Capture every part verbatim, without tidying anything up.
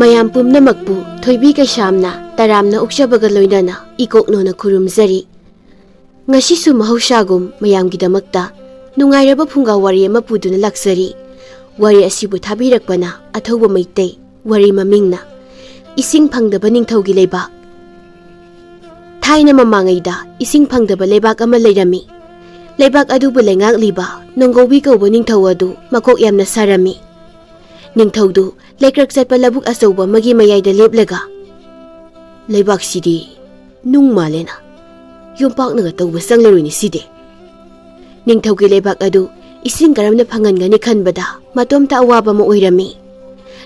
ꯃꯌꯥꯝ ꯄꯨꯝꯅꯃꯛꯄꯨ ꯊꯣꯏꯕꯤ ꯀꯩꯁꯥꯝꯅ ꯇꯔꯥꯝꯅ ꯑꯣꯛꯆꯕꯒ ꯂꯣꯏꯅꯅ ꯏꯀꯣꯛꯅꯣꯅ ꯈꯨꯔꯨꯝꯖꯔꯤ꯫ ꯉꯁꯤꯁꯨ ꯃꯍꯧꯁꯥꯒꯨꯝ ꯃꯌꯥꯝꯒꯤꯗꯃꯛꯇ ꯅꯨꯡꯉꯥꯏꯔꯕ ꯐꯨꯡꯒꯥ ꯋꯥꯔꯤ ꯑꯃ ꯄꯨꯗꯨꯅ ꯂꯥꯛꯆꯔꯤ꯫ ꯋꯥꯔꯤ ꯑꯁꯤꯕꯨ ꯊꯥꯕꯤꯔꯛꯄꯅ ꯑꯊꯧꯕ ꯃꯩꯇꯩ, ꯋꯥꯔꯤ ꯃꯃꯤꯡꯅ ꯏꯁꯤꯡ ꯐꯪꯗꯕ ꯅꯤꯡꯊꯧꯒꯤ ꯂꯩꯕꯥꯛ꯫ ꯊꯥꯏꯅ ꯃꯃꯥꯡꯉꯩꯗ ꯏꯁꯤꯡ ꯐꯪꯗꯕ ꯂꯩꯕꯥꯛ ꯑꯃ ꯂꯩꯔꯝꯃꯤ꯫ ꯂꯩꯕꯥꯛ ꯑꯗꯨꯕꯨ ꯂꯩꯉꯥꯛꯂꯤꯕ ꯅꯣꯡꯒꯧꯕꯤ ꯀꯧꯕ ꯅꯤꯡꯊꯧ ꯑꯗꯨ ꯃꯀꯣꯛ ꯌꯥꯝꯅ ꯁꯥꯔꯝꯃꯤ꯫ ꯅꯤꯡꯊꯧꯗꯨ ꯂꯩꯀ꯭ꯔꯛ ꯆꯠꯄ ꯂꯧꯕꯨꯛ ꯑꯆꯧꯕ ꯑꯃꯒꯤ ꯃꯌꯥꯏꯗ ꯂꯦꯞꯂꯒ, "ꯂꯩꯕꯥꯛꯁꯤꯗꯤ ꯅꯨꯡ ꯃꯥꯜꯂꯦꯅ, ꯌꯣꯝꯄꯥꯛꯅꯒ ꯇꯧꯕ ꯆꯪꯂꯔꯣꯏꯅꯦ ꯁꯤꯗꯤ꯫" ꯅꯤꯡꯊꯧꯒꯤ ꯂꯩꯕꯥꯛ ꯑꯗꯨ ꯏꯁꯤꯡ ꯀꯔꯝꯅ ꯐꯪꯍꯟꯒꯅꯤ ꯈꯟꯕꯗ ꯃꯇꯣꯝꯇ ꯑꯋꯥꯕ ꯑꯃ ꯑꯣꯏꯔꯝꯃꯤ꯫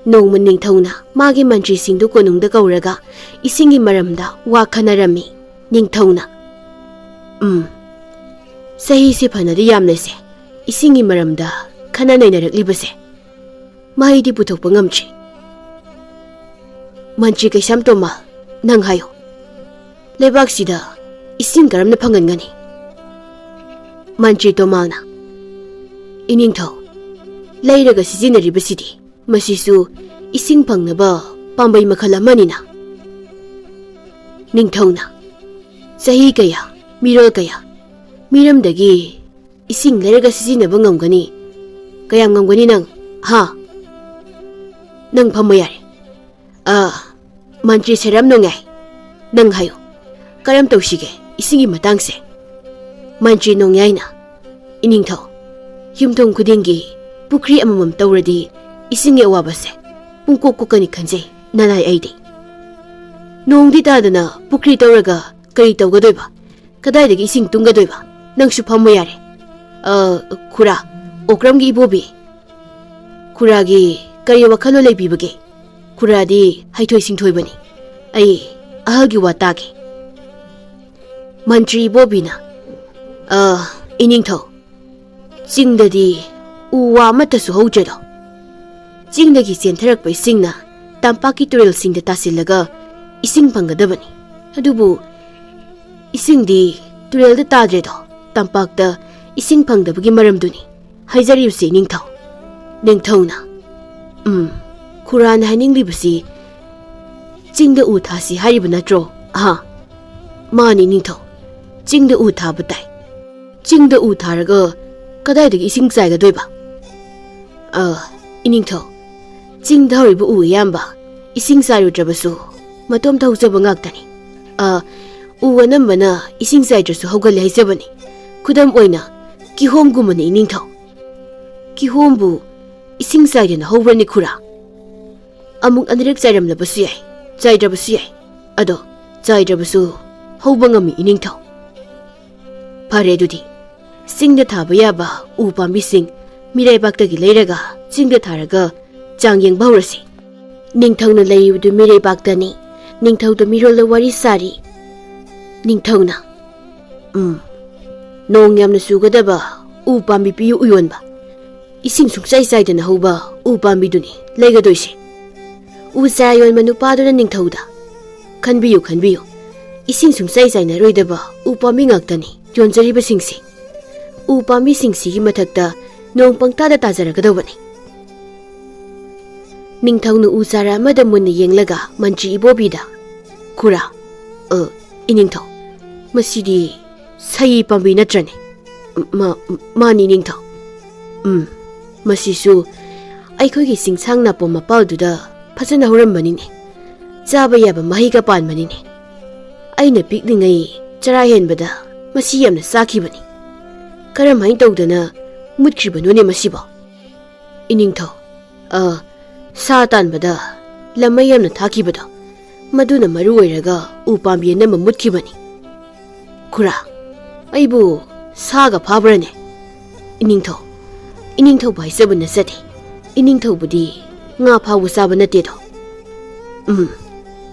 ꯅꯣꯡꯃ ꯅꯤꯡꯊꯧꯅ ꯃꯥꯒꯤ ꯃꯟꯇ꯭ꯔꯤꯁꯤꯡꯗꯨ ꯀꯣꯅꯨꯡꯗ ꯀꯧꯔꯒ ꯏꯁꯤꯡꯒꯤ ꯃꯔꯝꯗ ꯋꯥ ꯈꯟꯅꯔꯝꯃꯤ꯫ ꯅꯤꯡꯊꯧꯅ, "ꯎꯝ, ꯆꯍꯤꯁꯦ ꯐꯅꯗꯤ ꯌꯥꯝꯂꯦꯁꯦ, ꯏꯁꯤꯡꯒꯤ ꯃꯔꯝꯗ ꯈꯟꯅ ꯅꯩꯅꯔꯛꯂꯤꯕꯁꯦ꯫ ꯃꯍꯩꯗꯤ ꯄꯨꯊꯣꯛꯄ ꯉꯝꯗ꯭ꯔꯤ꯫ ꯃꯟꯇ꯭ꯔꯤ ꯀꯩꯁꯥꯝ ꯇꯣꯃꯥꯜ, ꯅꯪ ꯍꯥꯏꯌꯨ, ꯂꯩꯕꯥꯛꯁꯤꯗ ꯏꯁꯤꯡ ꯀꯔꯝꯅ ꯐꯪꯍꯟꯒꯅꯤ?" ꯃꯟꯇ꯭ꯔꯤ ꯇꯣꯃꯥꯜꯅ, "ꯏꯅꯤꯡꯊꯧ, ꯂꯩꯔꯒ ꯁꯤꯖꯤꯟꯅꯔꯤꯕꯁꯤꯗꯤ ꯃꯁꯤꯁꯨ ꯏꯁꯤꯡ ꯐꯪꯅꯕ ꯄꯥꯝꯕꯩ ꯃꯈꯜ ꯑꯃꯅꯤꯅ꯫" ꯅꯤꯡꯊꯧꯅ, "ꯆꯍꯤ ꯀꯌꯥ, ꯃꯤꯔꯣꯜ ꯀꯌꯥ, ꯃꯤꯔꯝꯗꯒꯤ ꯏꯁꯤꯡ ꯂꯩꯔꯒ ꯁꯤꯖꯤꯟꯅꯕ ꯉꯝꯒꯅꯤ? ꯀꯌꯥꯝ ꯉꯝꯒꯅꯤ ꯅꯪ? ꯍꯥ? ꯅꯪ ꯐꯝꯕ ꯌꯥꯔꯦ꯫ ꯑ, ꯃꯟꯇ꯭ꯔꯤ ꯁꯦꯔꯝ ꯅꯣꯡꯌꯥꯏ, ꯅꯪ ꯍꯥꯏꯌꯨ, ꯀꯔꯝ ꯇꯧꯁꯤꯒꯦ ꯏꯁꯤꯡꯒꯤ ꯃꯇꯥꯡꯁꯦ?" ꯃꯟꯇ꯭ꯔꯤ ꯅꯣꯡꯌꯥꯏꯅ, "ꯏꯅꯤꯡꯊꯧ, ꯌꯨꯝꯊꯣꯡ ꯈꯨꯗꯤꯡꯒꯤ ꯄꯨꯈ꯭ꯔꯤ ꯑꯃꯃꯝ ꯇꯧꯔꯗꯤ ꯏꯁꯤꯡꯒꯤ ꯑꯋꯥꯕꯁꯦ ꯄꯨꯡꯀꯣꯛ ꯀꯣꯛꯀꯅꯤ ꯈꯟꯖꯩ, ꯅꯅꯥꯏ ꯑꯩꯗꯤ꯫ ꯅꯣꯡꯗꯤ ꯇꯥꯗꯅ ꯄꯨꯈ꯭ꯔꯤ ꯇꯧꯔꯒ ꯀꯔꯤ ꯇꯧꯒꯗꯣꯏꯕ? ꯀꯗꯥꯏꯗꯒꯤ ꯏꯁꯤꯡ ꯇꯨꯡꯒꯗꯣꯏꯕ? ꯅꯪꯁꯨ ꯐꯝꯕ ꯌꯥꯔꯦ꯫ ꯑ, ꯈꯨꯔꯥ, ꯑꯣꯀ꯭ꯔꯝꯒꯤ ꯏꯕꯣꯕꯤ, ꯈꯨꯔꯥꯒꯤ ꯀꯔꯤ ꯋꯥꯈꯜꯂꯣꯟ ꯂꯩꯕꯤꯕꯒꯦ? ꯈꯨꯔꯥꯗꯤ ꯍꯩꯊꯣꯏ ꯁꯤꯡꯊꯣꯏꯕꯅꯤ꯫ ꯑꯩ ꯑꯍꯜꯒꯤ ꯋꯥ ꯇꯥꯒꯦ꯫" ꯃꯟꯇ꯭ꯔꯤ ꯏꯕꯣꯕꯤꯅ, "ꯑ, ꯏꯅꯤꯡꯊꯧ, ꯆꯤꯡꯗꯗꯤ ꯎ ꯋꯥ ꯑꯃꯠꯇꯁꯨ ꯍꯧꯗ꯭ꯔꯦꯗꯣ꯫ ꯆꯤꯡꯗꯒꯤ ꯆꯦꯟꯊꯔꯛꯄ ꯏꯁꯤꯡꯅ ꯇꯝꯄꯥꯛꯀꯤ ꯇꯨꯔꯦꯜꯁꯤꯡꯗ ꯇꯥꯁꯤꯜꯂꯒ ꯏꯁꯤꯡ ꯐꯪꯒꯗꯕꯅꯤ꯫ ꯑꯗꯨꯕꯨ ꯏꯁꯤꯡꯗꯤ ꯇꯨꯔꯦꯜꯗ ꯇꯥꯗ꯭ꯔꯦꯗꯣ, ꯇꯝꯄꯥꯛꯇ ꯏꯁꯤꯡ ꯐꯪꯗꯕꯒꯤ ꯃꯔꯝꯗꯨꯅꯤ ꯍꯥꯏꯖꯔꯤꯕꯁꯤ ꯅꯤꯡꯊꯧ꯫" ꯅꯤꯡꯊꯧꯅ, "ꯎꯝ, ꯈꯨꯔꯥꯅ ꯍꯥꯏꯅꯤꯡꯂꯤꯕꯁꯤ ꯆꯤꯡꯗ ꯎ ꯊꯥꯁꯤ ꯍꯥꯏꯔꯤꯕ ꯅꯠꯇ꯭ꯔꯣ? ꯑꯍꯥ, ꯃꯥꯅꯤ ꯏꯅꯤꯡꯊꯧ, ꯆꯤꯡꯗ ꯎ ꯊꯥꯕ ꯇꯥꯏ꯫ ꯆꯤꯡꯗ ꯎ ꯊꯥꯔꯒ ꯀꯗꯥꯏꯗꯒꯤ ꯏꯁꯤꯡ ꯆꯥꯏꯒꯗꯣꯏꯕ? ꯑ, ꯏꯅꯤꯡꯊꯧ, ꯆꯤꯡꯗ ꯍꯧꯔꯤꯕ ꯎ ꯑꯌꯥꯝꯕ ꯏꯁꯤꯡ ꯆꯥꯏꯔꯨꯗ꯭ꯔꯕꯁꯨ ꯃꯇꯣꯝꯇ ꯍꯧꯖꯕ ꯉꯥꯛꯇꯅꯤ꯫ ꯑ, ꯎ ꯑꯅꯝꯕꯅ ꯏꯁꯤꯡ ꯆꯥꯏꯗ꯭ꯔꯁꯨ ꯍꯧꯒꯠꯂꯦ ꯍꯥꯏꯖꯕꯅꯤ꯫ ꯈꯨꯗꯝ ꯑꯣꯏꯅ ꯀꯤꯍꯣꯝꯒꯨꯝꯕꯅꯤ ꯏꯅꯤꯡꯊꯧ꯫ ꯀꯤꯍꯣꯝꯕꯨ ꯏꯁꯤꯡ ꯆꯥꯏꯗꯅ ꯍꯧꯕ꯭ꯔꯅꯤ ꯈꯨꯔꯥ? ꯑꯃꯨꯛ ꯑꯅꯤꯔꯛ ꯆꯥꯏꯔꯝꯂꯕꯁꯨ ꯌꯥꯏ, ꯆꯥꯏꯗ꯭ꯔꯕꯁꯨ ꯌꯥꯏ꯫ ꯑꯗꯣ ꯆꯥꯏꯗ꯭ꯔꯕꯁꯨ ꯍꯧꯕ ꯉꯝꯃꯤ ꯏꯅꯤꯡꯊꯧ꯫ ꯐꯔꯦ ꯑꯗꯨꯗꯤ, ꯆꯤꯡꯗ ꯊꯥꯕ ꯌꯥꯕ ꯎ ꯄꯥꯝꯕꯤꯁꯤꯡ ꯃꯤꯔꯩꯕꯥꯛꯇꯒꯤ ꯂꯩꯔꯒ ꯆꯤꯡꯗ ꯊꯥꯔꯒ ꯆꯥꯡ ꯌꯦꯡꯕ ꯍꯧꯔꯁꯤ꯫ ꯅꯤꯡꯊꯧꯅ ꯂꯩꯔꯤꯕꯗꯨ ꯃꯤꯔꯩꯕꯥꯛꯇꯅꯤ꯫ ꯅꯤꯡꯊꯧꯗ ꯃꯤꯔꯣꯜꯗ ꯋꯥꯔꯤ ꯁꯥꯔꯤ꯫ ꯅꯤꯡꯊꯧꯅ, "ꯎꯝ, ꯅꯣꯡ ꯌꯥꯝꯅ ꯆꯨꯒꯗꯕ ꯎ ꯄꯥꯝꯕꯤ ꯄꯤꯌꯨ ꯎꯌꯣꯟꯕ꯫ ꯏꯁꯤꯡ ꯁꯨꯡꯆꯥꯏ ꯆꯥꯏꯗꯅ ꯍꯧꯕ ꯎ ꯄꯥꯝꯕꯤꯗꯨꯅꯤ ꯂꯩꯒꯗꯣꯏꯁꯦ꯫" ꯎ ꯆꯥꯔꯥ ꯌꯣꯟꯕ ꯅꯨꯄꯥꯗꯨꯅ ꯅꯤꯡꯊꯧꯗ, "ꯈꯟꯕꯤꯌꯨ, ꯈꯟꯕꯤꯌꯨ, ꯏꯁꯤꯡ ꯁꯨꯡꯆꯥꯏ ꯆꯥꯏꯅꯔꯣꯏꯗꯕ ꯎ ꯄꯥꯝꯕꯤ ꯉꯥꯛꯇꯅꯤ ꯌꯣꯟꯖꯔꯤꯕꯁꯤꯡꯁꯦ꯫ ꯎ ꯄꯥꯝꯕꯤꯁꯤꯡꯁꯤꯒꯤ ꯃꯊꯛꯇ ꯅꯣꯡ ꯄꯪꯇꯥꯗ ꯇꯥꯖꯔꯒꯗꯧꯕꯅꯤ꯫" ꯅꯤꯡꯊꯧꯅ ꯎ ꯆꯥꯔꯥ ꯑꯃꯗ ꯃꯨꯟꯅ ꯌꯦꯡꯂꯒ ꯃꯟꯇ꯭ꯔꯤ ꯏꯕꯣꯕꯤꯗ, "ꯈꯨꯔꯥ, ꯑ, ꯏꯅꯤꯡꯊꯧ, ꯃꯁꯤꯗꯤ ꯁꯌꯤ ꯄꯥꯝꯕꯤ ꯅꯠꯇ꯭ꯔꯅꯦ?" "ꯃꯥ-, ꯃꯥꯅꯤ ꯏꯅꯤꯡꯊꯧ꯫ ꯎꯝ, ꯃꯁꯤꯁꯨ ꯑꯩꯈꯣꯏꯒꯤ ꯆꯤꯡꯁꯥꯡ ꯅꯥꯄꯣꯝ ꯃꯄꯥꯜꯗꯨꯗ ꯐꯖꯅ ꯍꯧꯔꯝꯕꯅꯤꯅꯦ꯫ ꯆꯥꯕ ꯌꯥꯕ ꯃꯍꯩꯒ ꯄꯥꯟꯕꯅꯤꯅꯦ꯫ ꯑꯩꯅ ꯄꯤꯛꯂꯤꯉꯩ ꯆꯔꯥ ꯍꯦꯟꯕꯗ ꯃꯁꯤ ꯌꯥꯝꯅ ꯆꯥꯈꯤꯕꯅꯤ꯫ ꯀꯔꯝꯍꯥꯏꯅ ꯇꯧꯗꯅ ꯃꯨꯠꯈ꯭ꯔꯤꯕꯅꯣꯅꯦ ꯃꯁꯤꯕꯣ?" "ꯏꯅꯤꯡꯊꯧ, ꯑ, ꯁꯥ ꯇꯥꯟꯕꯗ ꯂꯃꯩ ꯌꯥꯝꯅ ꯊꯥꯈꯤꯕꯗꯣ, ꯃꯗꯨꯅ ꯃꯔꯨ ꯑꯣꯏꯔꯒ ꯎ ꯄꯥꯝꯕꯤ ꯑꯅꯝꯕ ꯃꯨꯠꯈꯤꯕꯅꯤ꯫" "ꯈꯨꯔꯥ, ꯑꯩꯕꯨ ꯁꯥꯒ ꯐꯥꯕ꯭ꯔꯅꯦ?" "ꯏꯅꯤꯡꯊꯧ, ꯏꯅꯤꯡꯊꯧꯕ ꯍꯥꯏꯖꯕ ꯅꯠꯆꯗꯦ꯫ ꯏꯅꯤꯡꯊꯧꯕꯗꯤ ꯉꯥ ꯐꯥꯕ ꯆꯥꯕ ꯅꯠꯇꯦꯗꯣ꯫ ꯎꯝ,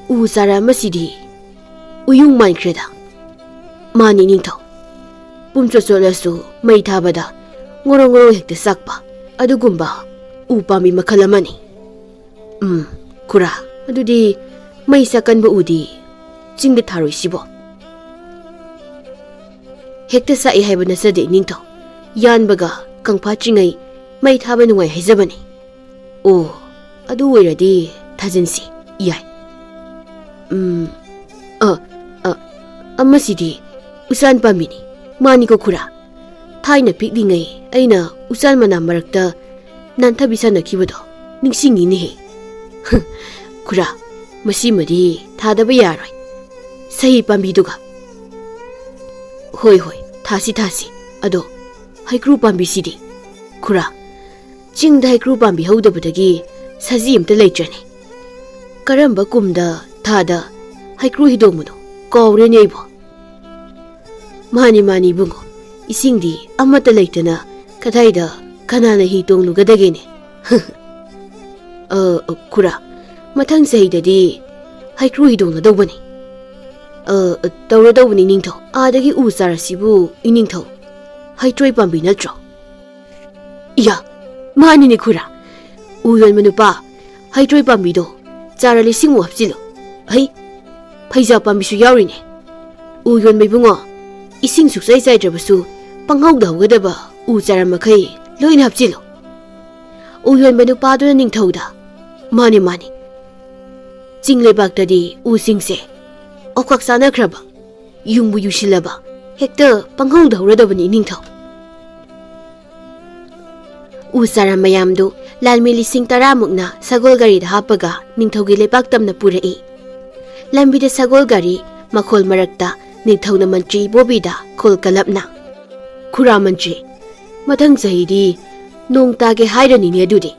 ꯎ ꯆꯥꯔꯥ ꯑꯃꯁꯤꯗꯤ ꯎꯌꯨꯡ ꯃꯥꯟꯈ꯭ꯔꯦꯗ꯫" "ꯃꯥꯅꯤ ꯏꯅꯤꯡꯊꯧ, ꯄꯨꯝꯆꯣꯠ ꯆꯣꯠꯂꯁꯨ ꯃꯩ ꯊꯥꯕꯗ ꯉꯣꯔꯣ ꯉꯣꯔꯣ ꯍꯦꯛꯇ ꯆꯥꯛꯄ ꯑꯗꯨꯒꯨꯝꯕ ꯎ ꯄꯥꯝꯕꯤ ꯃꯈꯜ ꯑꯃꯅꯤ꯫" "ꯎꯝ, ꯈꯨꯔꯥ, ꯑꯗꯨꯗꯤ ꯃꯩ ꯆꯥꯛꯀꯟꯕ ꯎꯗꯤ ꯆꯤꯡꯗ ꯊꯥꯔꯣꯏꯁꯤꯕꯣ?" "ꯍꯦꯛꯇ ꯆꯥꯛꯏ ꯍꯥꯏꯕ ꯅꯠꯆꯗꯦ ꯏꯅꯤꯡꯊꯧ꯫ ꯌꯥꯟꯕꯒ ꯀꯪꯐꯥꯠꯇ꯭ꯔꯤꯉꯩ ꯃꯩ ꯊꯥꯕ ꯅꯨꯡꯉꯥꯏ ꯍꯥꯏꯖꯕꯅꯤ꯫" "ꯑꯣ, ꯑꯗꯨ ꯑꯣꯏꯔꯗꯤ ꯊꯥꯖꯤꯟꯁꯤ꯫ ꯌꯥꯏ꯫ ꯎꯝ, ꯑ, ꯑ, ꯑꯃꯁꯤꯗꯤ ꯎꯆꯥꯟ ꯄꯥꯝꯕꯤꯅꯤ꯫ ꯃꯥꯅꯤꯀꯣ ꯈꯨꯔꯥ? ꯊꯥꯏꯅ ꯄꯤꯛꯂꯤꯉꯩ ꯑꯩꯅ ꯎꯆꯥꯟ ꯃꯅꯥ ꯃꯔꯛꯇ ꯅꯥꯟꯊꯕꯤ ꯁꯥꯟꯅꯈꯤꯕꯗꯣ ꯅꯤꯡꯁꯤꯡꯉꯤꯅꯦꯍꯦ꯫ ꯈꯨꯔꯥ, ꯃꯁꯤꯃꯗꯤ ꯊꯥꯗꯕ ꯌꯥꯔꯣꯏ꯫ ꯁꯍꯤ ꯄꯥꯝꯕꯤꯗꯨꯒ꯫ ꯍꯣꯏ, ꯍꯣꯏ, ꯊꯥꯁꯤ, ꯊꯥꯁꯤ꯫ ꯑꯗꯣ ꯍꯩꯀ꯭ꯔꯨ ꯄꯥꯝꯕꯤꯁꯤꯗꯤ? ꯈꯨꯔꯥ, ꯆꯤꯡꯗ ꯍꯩꯀ꯭ꯔꯨ ꯄꯥꯝꯕꯤ ꯍꯧꯗꯕꯗꯒꯤ ꯁꯖꯤ ꯑꯝꯇ ꯂꯩꯇ꯭ꯔꯅꯦ꯫ ꯀꯔꯝꯕ ꯀꯨꯝꯗ, ꯊꯥꯗ ꯍꯩꯀ꯭ꯔꯨ ꯍꯤꯗꯣꯡꯕꯅꯣ? ꯀꯥꯎꯔꯦꯅꯦ ꯑꯩꯕꯣ꯫ ꯃꯥꯅꯤ, ꯃꯥꯅꯤ ꯏꯕꯨꯡꯉꯣ, ꯏꯁꯤꯡꯗꯤ ꯑꯃꯠꯇ ꯂꯩꯇꯅ ꯀꯗꯥꯏꯗ ꯀꯅꯥꯅ ꯍꯤ ꯇꯣꯡꯂꯨꯒꯗꯒꯦꯅꯦ? ꯑ, ꯑ, ꯈꯨꯔꯥ, ꯃꯊꯪ ꯆꯍꯤꯗꯗꯤ ꯍꯩꯀ꯭ꯔꯨ ꯍꯤ ꯇꯣꯡꯒꯗꯧꯕꯅꯤ꯫ ꯑ, ꯑ, ꯇꯧꯔꯗꯧꯕꯅꯤ ꯏꯅꯤꯡꯊꯧ꯫ ꯑꯥꯗꯒꯤ ꯎ ꯆꯥꯔ ꯑꯁꯤꯕꯨ ꯏꯅꯤꯡꯊꯧ, ꯍꯩꯇ꯭ꯔꯣꯏ ꯄꯥꯝꯕꯤ ꯅꯠꯇ꯭ꯔꯣ? ꯏꯌꯥ, ꯃꯥꯅꯤꯅꯦ ꯈꯨꯔꯥ꯫ ꯎ ꯌꯣꯟꯕ ꯅꯨꯄꯥ, ꯍꯩꯇ꯭ꯔꯣꯏ ꯄꯥꯝꯕꯤꯗꯣ ꯆꯥꯔ ꯂꯤꯁꯤꯡꯃꯨꯛ ꯍꯥꯞꯆꯤꯜꯂꯨ꯫ ꯍꯩ, ꯐꯩꯖꯥ ꯄꯥꯝꯕꯤꯁꯨ ꯌꯥꯎꯔꯤꯅꯦ꯫ ꯎ ꯌꯣꯟꯕ ꯏꯕꯨꯡꯉꯣ, ꯏꯁꯤꯡ ꯁꯨꯛꯆꯥꯏ ꯆꯥꯏꯗ꯭ꯔꯕꯁꯨ ꯄꯪꯍꯧꯗ ꯍꯧꯒꯗꯕ ꯎ ꯆꯥꯔ ꯃꯈꯩ ꯂꯣꯏꯅ ꯍꯥꯞꯆꯤꯜꯂꯨ꯫ ꯎ ꯌꯣꯟꯕ ꯅꯨꯄꯥꯗꯨꯅ ꯅꯤꯡꯊꯧꯗ, ꯃꯥꯅꯦ, ꯃꯥꯅꯦ, ꯆꯤꯡ ꯂꯩꯕꯥꯛꯇꯗꯤ ꯎꯁꯤꯡꯁꯦ ꯑꯣꯈꯥꯛ ꯆꯥꯅꯈ꯭ꯔꯕ, ꯌꯨꯡꯕꯨ ꯌꯨꯁꯤꯜꯂꯕ, ꯍꯦꯛꯇ ꯄꯪꯍꯧꯗ ꯍꯧꯔꯗꯕꯅꯤ ꯏꯅꯤꯡꯊꯧ꯫ ꯎ ꯆꯥꯔ ꯃꯌꯥꯝꯗꯨ ꯂꯥꯟꯃꯤ ꯂꯤꯁꯤꯡ ꯇꯔꯥꯃꯨꯛꯅ ꯁꯒꯣꯜ ꯒꯥꯔꯤꯗ ꯍꯥꯞꯄꯒ ꯅꯤꯡꯊꯧꯒꯤ ꯂꯩꯕꯥꯛ ꯇꯝꯅ ꯄꯨꯔꯛꯏ꯫ ꯂꯝꯕꯤꯗ ꯁꯒꯣꯜ ꯒꯥꯔꯤ ꯃꯈꯣꯜ ꯃꯔꯛꯇ ꯅꯤꯡꯊꯧꯅ ꯃꯟꯇ꯭ꯔꯤ ꯏꯕꯣꯕꯤꯗ ꯈꯣꯜ ꯀꯜꯂꯞꯅ, "ꯈꯨꯔꯥ ꯃꯟꯇ꯭ꯔꯤ, ꯃꯊꯪ ꯆꯍꯤꯗꯤ ꯅꯣꯡ ꯇꯥꯒꯦ ꯍꯥꯏꯔꯅꯤꯅꯦ ꯑꯗꯨꯗꯤ?"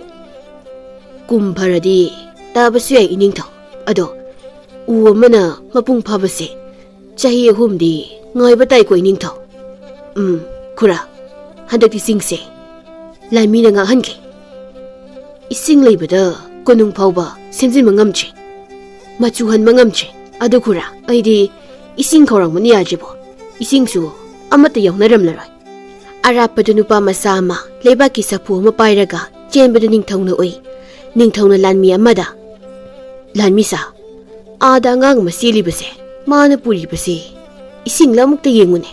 "ꯀꯨꯝ ꯐꯔꯗꯤ ꯇꯥꯕꯁꯨ ꯌꯥꯏ ꯏꯅꯤꯡꯊꯧ꯫ ꯑꯗꯣ ꯎ ꯑꯃꯅ ꯃꯄꯨꯡ ꯐꯥꯕꯁꯦ ꯆꯍꯤ ꯑꯍꯨꯝꯗꯤ ꯉꯥꯏꯕ ꯇꯥꯏꯀꯣ ꯏꯅꯤꯡꯊꯧ?" "ꯎꯝ, ꯈꯨꯔꯥ, ꯍꯟꯗꯛꯇꯤ ꯆꯤꯡꯁꯦ ꯂꯥꯟꯃꯤꯅ ꯉꯥꯛꯍꯟꯒꯦ꯫ ꯏꯁꯤꯡ ꯂꯩꯕꯗ ꯀꯣꯅꯨꯡ ꯐꯥꯎꯕ ꯁꯦꯝꯖꯤꯟꯕ ꯉꯝꯗ꯭ꯔꯤ, ꯃꯆꯨ ꯍꯟꯕ ꯉꯝꯗ꯭ꯔꯤ꯫ ꯑꯗꯨ ꯈꯨꯔꯥ, ꯑꯩꯗꯤ ꯏꯁꯤꯡ ꯈꯧꯔꯥꯡꯕꯅ ꯌꯥꯗ꯭ꯔꯤꯕꯣ? ꯏꯁꯤꯡꯁꯨ ꯑꯃꯠꯇ ꯌꯥꯎꯅꯔꯝꯂꯔꯣꯏ꯫" ꯑꯔꯥꯞꯄꯗ ꯅꯨꯄꯥ ꯃꯆꯥ ꯑꯃ ꯂꯩꯕꯥꯛꯀꯤ ꯆꯐꯨ ꯑꯃ ꯄꯥꯏꯔꯒ ꯆꯦꯟꯕꯗꯨ ꯅꯤꯡꯊꯧꯅ ꯎꯏ꯫ ꯅꯤꯡꯊꯧꯅ ꯂꯥꯟꯃꯤ ꯑꯃꯗ, "ꯂꯥꯟꯃꯤ ꯁꯥ, ꯑꯥꯗ ꯑꯉꯥꯡ ꯑꯃ ꯆꯦꯜꯂꯤꯕꯁꯦ ꯃꯥꯅ ꯄꯨꯔꯤꯕꯁꯦ ꯏꯁꯤꯡꯂ ꯑꯃꯨꯛꯇ ꯌꯦꯡꯉꯨꯅꯦ꯫"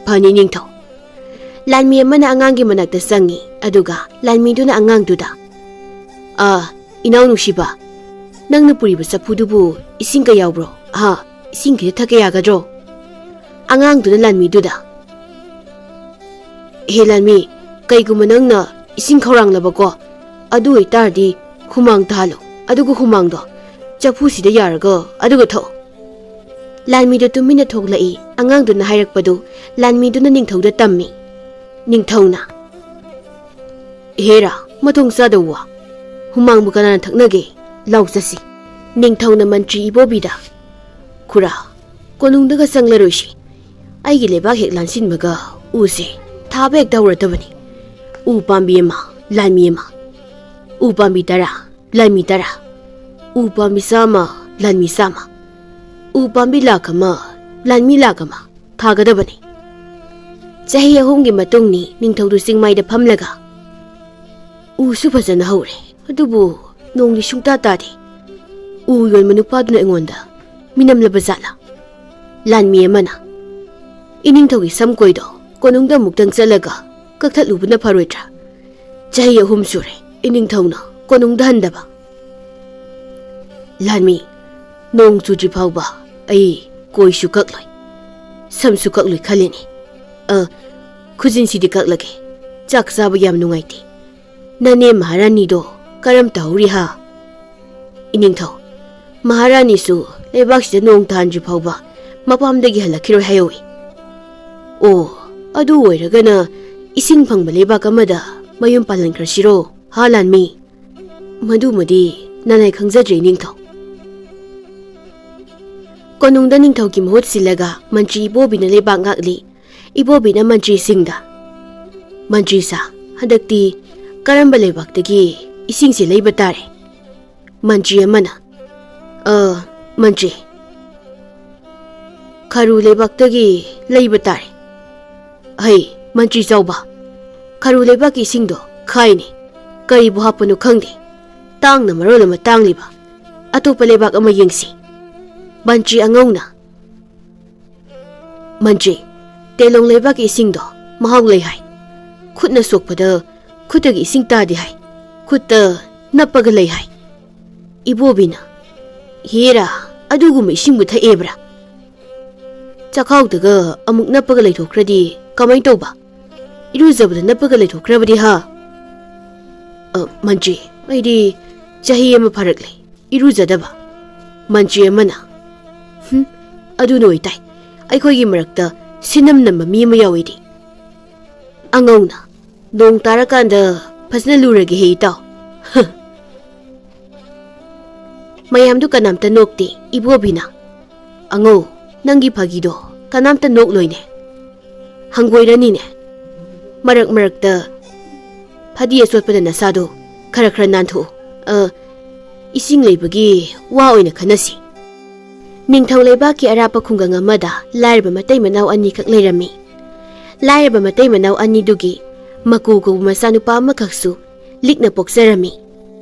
"ꯐꯅꯤ ꯅꯤꯡꯊꯧ꯫" ꯂꯥꯟꯃꯤ ꯑꯃꯅ ꯑꯉꯥꯡꯒꯤ ꯃꯅꯥꯛꯇ ꯆꯪꯉꯤ, ꯑꯗꯨꯒ ꯂꯥꯟꯃꯤꯗꯨꯅ ꯑꯉꯥꯡꯗꯨꯗ, "ꯑꯥ, "ꯏꯅꯥꯎ ꯅꯨꯡꯁꯤꯕ, ꯅꯪꯅ ꯄꯨꯔꯤꯕ ꯆꯐꯨꯗꯨꯕꯨ ꯏꯁꯤꯡꯒ ꯌꯥꯎꯕ꯭ꯔꯣ? ꯑꯍꯥ, ꯏꯁꯤꯡ ꯈꯤꯇ ꯊꯛꯀꯦ ꯌꯥꯒꯗ꯭ꯔꯣ?" ꯑꯉꯥꯡꯗꯨꯅ ꯂꯥꯟꯃꯤꯗꯨꯗ, "ꯍꯦ ꯂꯥꯟꯃꯤ, ꯀꯩꯒꯨꯝꯕ ꯅꯪꯅ ꯏꯁꯤꯡ ꯈꯧꯔꯥꯡꯂꯕꯀꯣ, ꯑꯗꯨ ꯑꯣꯏꯇꯥꯔꯗꯤ ꯍꯨꯃꯥꯡ ꯇꯥꯍꯜꯂꯨ, ꯑꯗꯨꯒ ꯍꯨꯃꯥꯡꯗꯣ ꯆꯐꯨꯁꯤꯗ ꯌꯥꯔꯒ ꯑꯗꯨꯒ ꯊꯛꯎ꯫" ꯂꯥꯟꯃꯤꯗꯨ ꯇꯨꯃꯤꯟꯅ ꯊꯣꯛꯂꯛꯏ꯫ ꯑꯉꯥꯡꯗꯨꯅ ꯍꯥꯏꯔꯛꯄꯗꯨ ꯂꯥꯟꯃꯤꯗꯨꯅ ꯅꯤꯡꯊꯧꯗ ꯇꯝꯃꯤ꯫ ꯅꯤꯡꯊꯧꯅ, "ꯍꯦꯔꯥ, ꯃꯊꯣꯡ ꯆꯥꯗꯕ ꯋꯥ! ꯍꯨꯃꯥꯡꯕꯨ ꯀꯅꯥꯅ ꯊꯛꯅꯒꯦ? ꯂꯥꯎ ꯆꯠꯁꯤ꯫" ꯅꯤꯡꯊꯧꯅ ꯃꯟꯇ꯭ꯔꯤ ꯏꯕꯣꯕꯤꯗ, "ꯈꯨꯔꯥ, ꯀꯣꯅꯨꯡꯗꯒ ꯆꯪꯂꯔꯣꯏꯁꯤ꯫ ꯑꯩꯒꯤ ꯂꯩꯕꯥꯛ ꯍꯦꯛ ꯂꯥꯟꯁꯤꯟꯕꯒ ꯎꯁꯦ ꯊꯥꯕ ꯍꯦꯛꯇ ꯍꯧꯔꯗꯕꯅꯤ꯫ ꯎ ꯄꯥꯝꯕꯤ ꯑꯃ, ꯂꯥꯟꯃꯤ ꯑꯃ꯫ ꯎ ꯄꯥꯝꯕꯤ ꯇꯔꯥ, ꯂꯥꯟꯃꯤ ꯇꯔꯥ꯫ ꯎ ꯄꯥꯝꯕꯤ ꯆꯥꯝꯃ, ꯂꯥꯟꯃꯤ ꯆꯥꯝꯃ꯫ ꯎ ꯄꯥꯝꯕꯤ ꯂꯥꯈ ꯑꯃ, ꯂꯥꯟꯃꯤ ꯂꯥꯈ ꯑꯃ ꯊꯥꯒꯗꯕꯅꯤ꯫" ꯆꯍꯤ ꯑꯍꯨꯝꯒꯤ ꯃꯇꯨꯡꯅꯤ꯫ ꯅꯤꯡꯊꯧꯗꯨ ꯆꯤꯡꯃꯥꯏꯗ ꯐꯝꯂꯒ, "ꯎꯁꯨ ꯐꯖꯅ ꯍꯧꯔꯦ, ꯑꯗꯨꯕꯨ ꯅꯣꯡꯗꯤ ꯁꯨꯡꯇꯥ ꯇꯥꯗꯦ꯫ ꯎ ꯌꯣꯟꯕ ꯅꯨꯄꯥꯗꯨꯅ ꯑꯩꯉꯣꯟꯗ ꯃꯤꯅꯝꯂꯕ ꯖꯥꯠꯂꯥ?" ꯂꯥꯟꯃꯤ ꯑꯃꯅ, "ꯏꯅꯤꯡꯊꯧꯒꯤ ꯁꯝꯀꯣꯏꯗꯣ ꯀꯣꯅꯨꯡꯗ ꯑꯃꯨꯛꯇꯪ ꯆꯠꯂꯒ ꯀꯛꯊꯠꯂꯨꯕꯅ ꯐꯔꯣꯏꯗ꯭ꯔꯥ? ꯆꯍꯤ ꯑꯍꯨꯝ ꯁꯨꯔꯦ ꯏꯅꯤꯡꯊꯧꯅ ꯀꯣꯅꯨꯡꯗ ꯍꯟꯗꯕ꯫" ꯂꯥꯟꯃꯤ, "ꯅꯣꯡ ꯆꯨꯗ꯭ꯔꯤ ꯐꯥꯎꯕ ꯑꯩ ꯀꯣꯏꯁꯨ ꯀꯛꯂꯣꯏ, ꯁꯝꯁꯨ ꯀꯛꯂꯣꯏ ꯈꯜꯂꯤꯅꯦ꯫ ꯑ, ꯈꯨꯖꯤꯟꯁꯤꯗꯤ ꯀꯛꯂꯒꯦ꯫ ꯆꯥꯛ ꯆꯥꯕ ꯌꯥꯝ ꯅꯨꯡꯉꯥꯏꯇꯦ꯫ ꯅꯅꯦ ꯃꯍꯥꯔꯥꯅꯤꯗꯣ ꯀꯔꯝ ꯇꯧꯍꯧꯔꯤ ꯍꯥ?" ꯏꯅꯤꯡꯊꯧ, "ꯃꯍꯥꯔꯥꯅꯤꯁꯨ ꯂꯩꯕꯥꯛꯁꯤꯗ ꯅꯣꯡ ꯇꯥꯍꯟꯗ꯭ꯔꯤ ꯐꯥꯎꯕ ꯃꯄꯥꯝꯗꯒꯤ ꯍꯜꯂꯛꯈꯤꯔꯣꯏ ꯍꯥꯏꯍꯧꯏ꯫" "ꯑꯣ, ꯑꯗꯨ ꯑꯣꯏꯔꯒꯅ ꯏꯁꯤꯡ ꯐꯪꯕ ꯂꯩꯕꯥꯛ ꯑꯃꯗ ꯃꯌꯨꯝ ꯄꯥꯜꯍꯟꯈ꯭ꯔꯁꯤꯔꯣ ꯍꯥ ꯂꯥꯟꯃꯤ?" "ꯃꯗꯨꯃꯗꯤ ꯅꯅꯥꯏ ꯈꯪꯖꯗ꯭ꯔꯦ ꯅꯤꯡꯊꯧ꯫" ꯀꯣꯅꯨꯡꯗ ꯅꯤꯡꯊꯧꯒꯤ ꯃꯍꯨꯠ ꯁꯤꯜꯂꯒ ꯃꯟꯇ꯭ꯔꯤ ꯏꯕꯣꯕꯤꯅ ꯂꯩꯕꯥꯛ ꯉꯥꯛꯂꯤ꯫ ꯏꯕꯣꯕꯤꯅ ꯃꯟꯇ꯭ꯔꯤꯁꯤꯡꯗ, "ꯃꯟꯇ꯭ꯔꯤ ꯁꯥ, ꯍꯟꯗꯛꯇꯤ ꯀꯔꯝꯕ ꯂꯩꯕꯥꯛꯇꯒꯤ ꯏꯁꯤꯡꯁꯦ ꯂꯩꯕ ꯇꯥꯔꯦ?" ꯃꯟꯇ꯭ꯔꯤ ꯑꯃꯅ, "ꯑ, ꯃꯟꯇ꯭ꯔꯤ, ꯈꯔꯨ ꯂꯩꯕꯥꯛꯇꯒꯤ ꯂꯩꯕ ꯇꯥꯔꯦ꯫" "ꯍꯩ, ꯃꯟꯇ꯭ꯔꯤ ꯆꯥꯎꯕ, ꯈꯔꯨ ꯂꯩꯕꯥꯛꯀꯤ ꯏꯁꯤꯡꯗꯣ ꯈꯥꯏꯅꯦ꯫ ꯀꯔꯤꯕꯨ ꯍꯥꯞꯄꯅꯣ ꯈꯪꯗꯦ꯫ ꯇꯥꯡꯅ ꯃꯔꯣꯜ ꯑꯃ ꯇꯥꯡꯂꯤꯕ꯫ ꯑꯇꯣꯞꯄ ꯂꯩꯕꯥꯛ ꯑꯃ ꯌꯦꯡꯁꯤ꯫" ꯃꯟꯇ꯭ꯔꯤ ꯑꯉꯧꯅ, "ꯃꯟꯇ꯭ꯔꯤ, ꯇꯦꯂꯣꯡ ꯂꯩꯕꯥꯛꯀꯤ ꯏꯁꯤꯡꯗꯣ ꯃꯍꯥꯎ ꯂꯩ ꯍꯥꯏ꯫ ꯈꯨꯠꯅ ꯁꯣꯛꯄꯗ ꯈꯨꯠꯇꯒꯤ ꯏꯁꯤꯡ ꯇꯥꯗꯦ ꯍꯥꯏ꯫ ꯈꯨꯠꯇ ꯅꯞꯄꯒ ꯂꯩ ꯍꯥꯏ꯫ ꯏꯕꯣꯕꯤꯅ, "ꯍꯦꯔꯥ, ꯑꯗꯨꯒꯨꯝꯕ ꯏꯁꯤꯡꯕꯨ ꯊꯛꯑꯦꯕ꯭ꯔꯥ? ꯆꯥꯛꯈꯥꯎꯗꯒ ꯑꯃꯨꯛ ꯅꯞꯄꯒ ꯂꯩꯊꯣꯛꯈ꯭ꯔꯗꯤ ꯀꯃꯥꯏ ꯇꯧꯕ? ꯏꯔꯨꯖꯕꯗ ꯅꯞꯄꯒ ꯂꯩꯊꯣꯛꯈ꯭ꯔꯕꯗꯤ ꯍꯥ?" "ꯑ, ꯃꯟꯇ꯭ꯔꯤ, ꯑꯩꯗꯤ ꯆꯍꯤ ꯑꯃ ꯐꯥꯔꯛꯂꯦ ꯏꯔꯨꯖꯗꯕ꯫" ꯃꯟꯇ꯭ꯔꯤ ꯑꯃꯅ, "ꯍꯨꯝ, ꯑꯗꯨꯅ ꯑꯣꯏꯇꯥꯏ, ꯑꯩꯈꯣꯏꯒꯤ ꯃꯔꯛꯇ ꯁꯤꯅꯝ ꯅꯝꯕ ꯃꯤ ꯑꯃ ꯌꯥꯎꯏꯗꯤ꯫" ꯑꯉꯧꯅ, "ꯅꯣꯡ ꯇꯥꯔꯀꯥꯟꯗ ꯐꯖꯅ ꯂꯨꯔꯒꯦ ꯍꯦ ꯏꯇꯥꯎ꯫" ꯃꯌꯥꯝꯗꯨ ꯀꯅꯥꯝꯇ ꯅꯣꯛꯇꯦ꯫ ꯏꯕꯣꯕꯤꯅ, "ꯑꯉꯧ, ꯅꯪꯒꯤ ꯐꯥꯒꯤꯗꯣ ꯀꯅꯥꯝꯇ ꯅꯣꯛꯂꯣꯏꯅꯦ꯫ ꯍꯪꯒꯣꯏꯔꯅꯤꯅꯦ꯫ ꯃꯔꯛ ꯃꯔꯛꯇ ꯐꯗꯤ ꯑꯆꯣꯠꯄꯗ ꯅꯁꯥꯗꯣ ꯈꯔ ꯈꯔ ꯅꯥꯟꯊꯣꯛꯎ꯫ ꯑ, ꯏꯁꯤꯡ ꯂꯩꯕꯒꯤ ꯋꯥ ꯑꯣꯏꯅ ꯈꯟꯅꯁꯤ꯫" ꯅꯤꯡꯊꯧ ꯂꯩꯕꯥꯛꯀꯤ ꯑꯔꯥꯞꯄ ꯈꯨꯡꯒꯪ ꯑꯃꯗ ꯂꯥꯏꯔꯕ ꯃꯇꯩ ꯃꯅꯥꯎ ꯑꯅꯤꯈꯛ ꯂꯩꯔꯝꯃꯤ꯫ ꯂꯥꯏꯔꯕ ꯃꯇꯩ ꯃꯅꯥꯎ ꯑꯅꯤꯗꯨꯒꯤ ꯃꯀꯨ ꯀꯧꯕ ꯃꯆꯥꯅꯨꯄꯥ ꯑꯃꯈꯛꯁꯨ ꯂꯤꯛꯅ ꯄꯣꯛꯆꯔꯝꯃꯤ꯫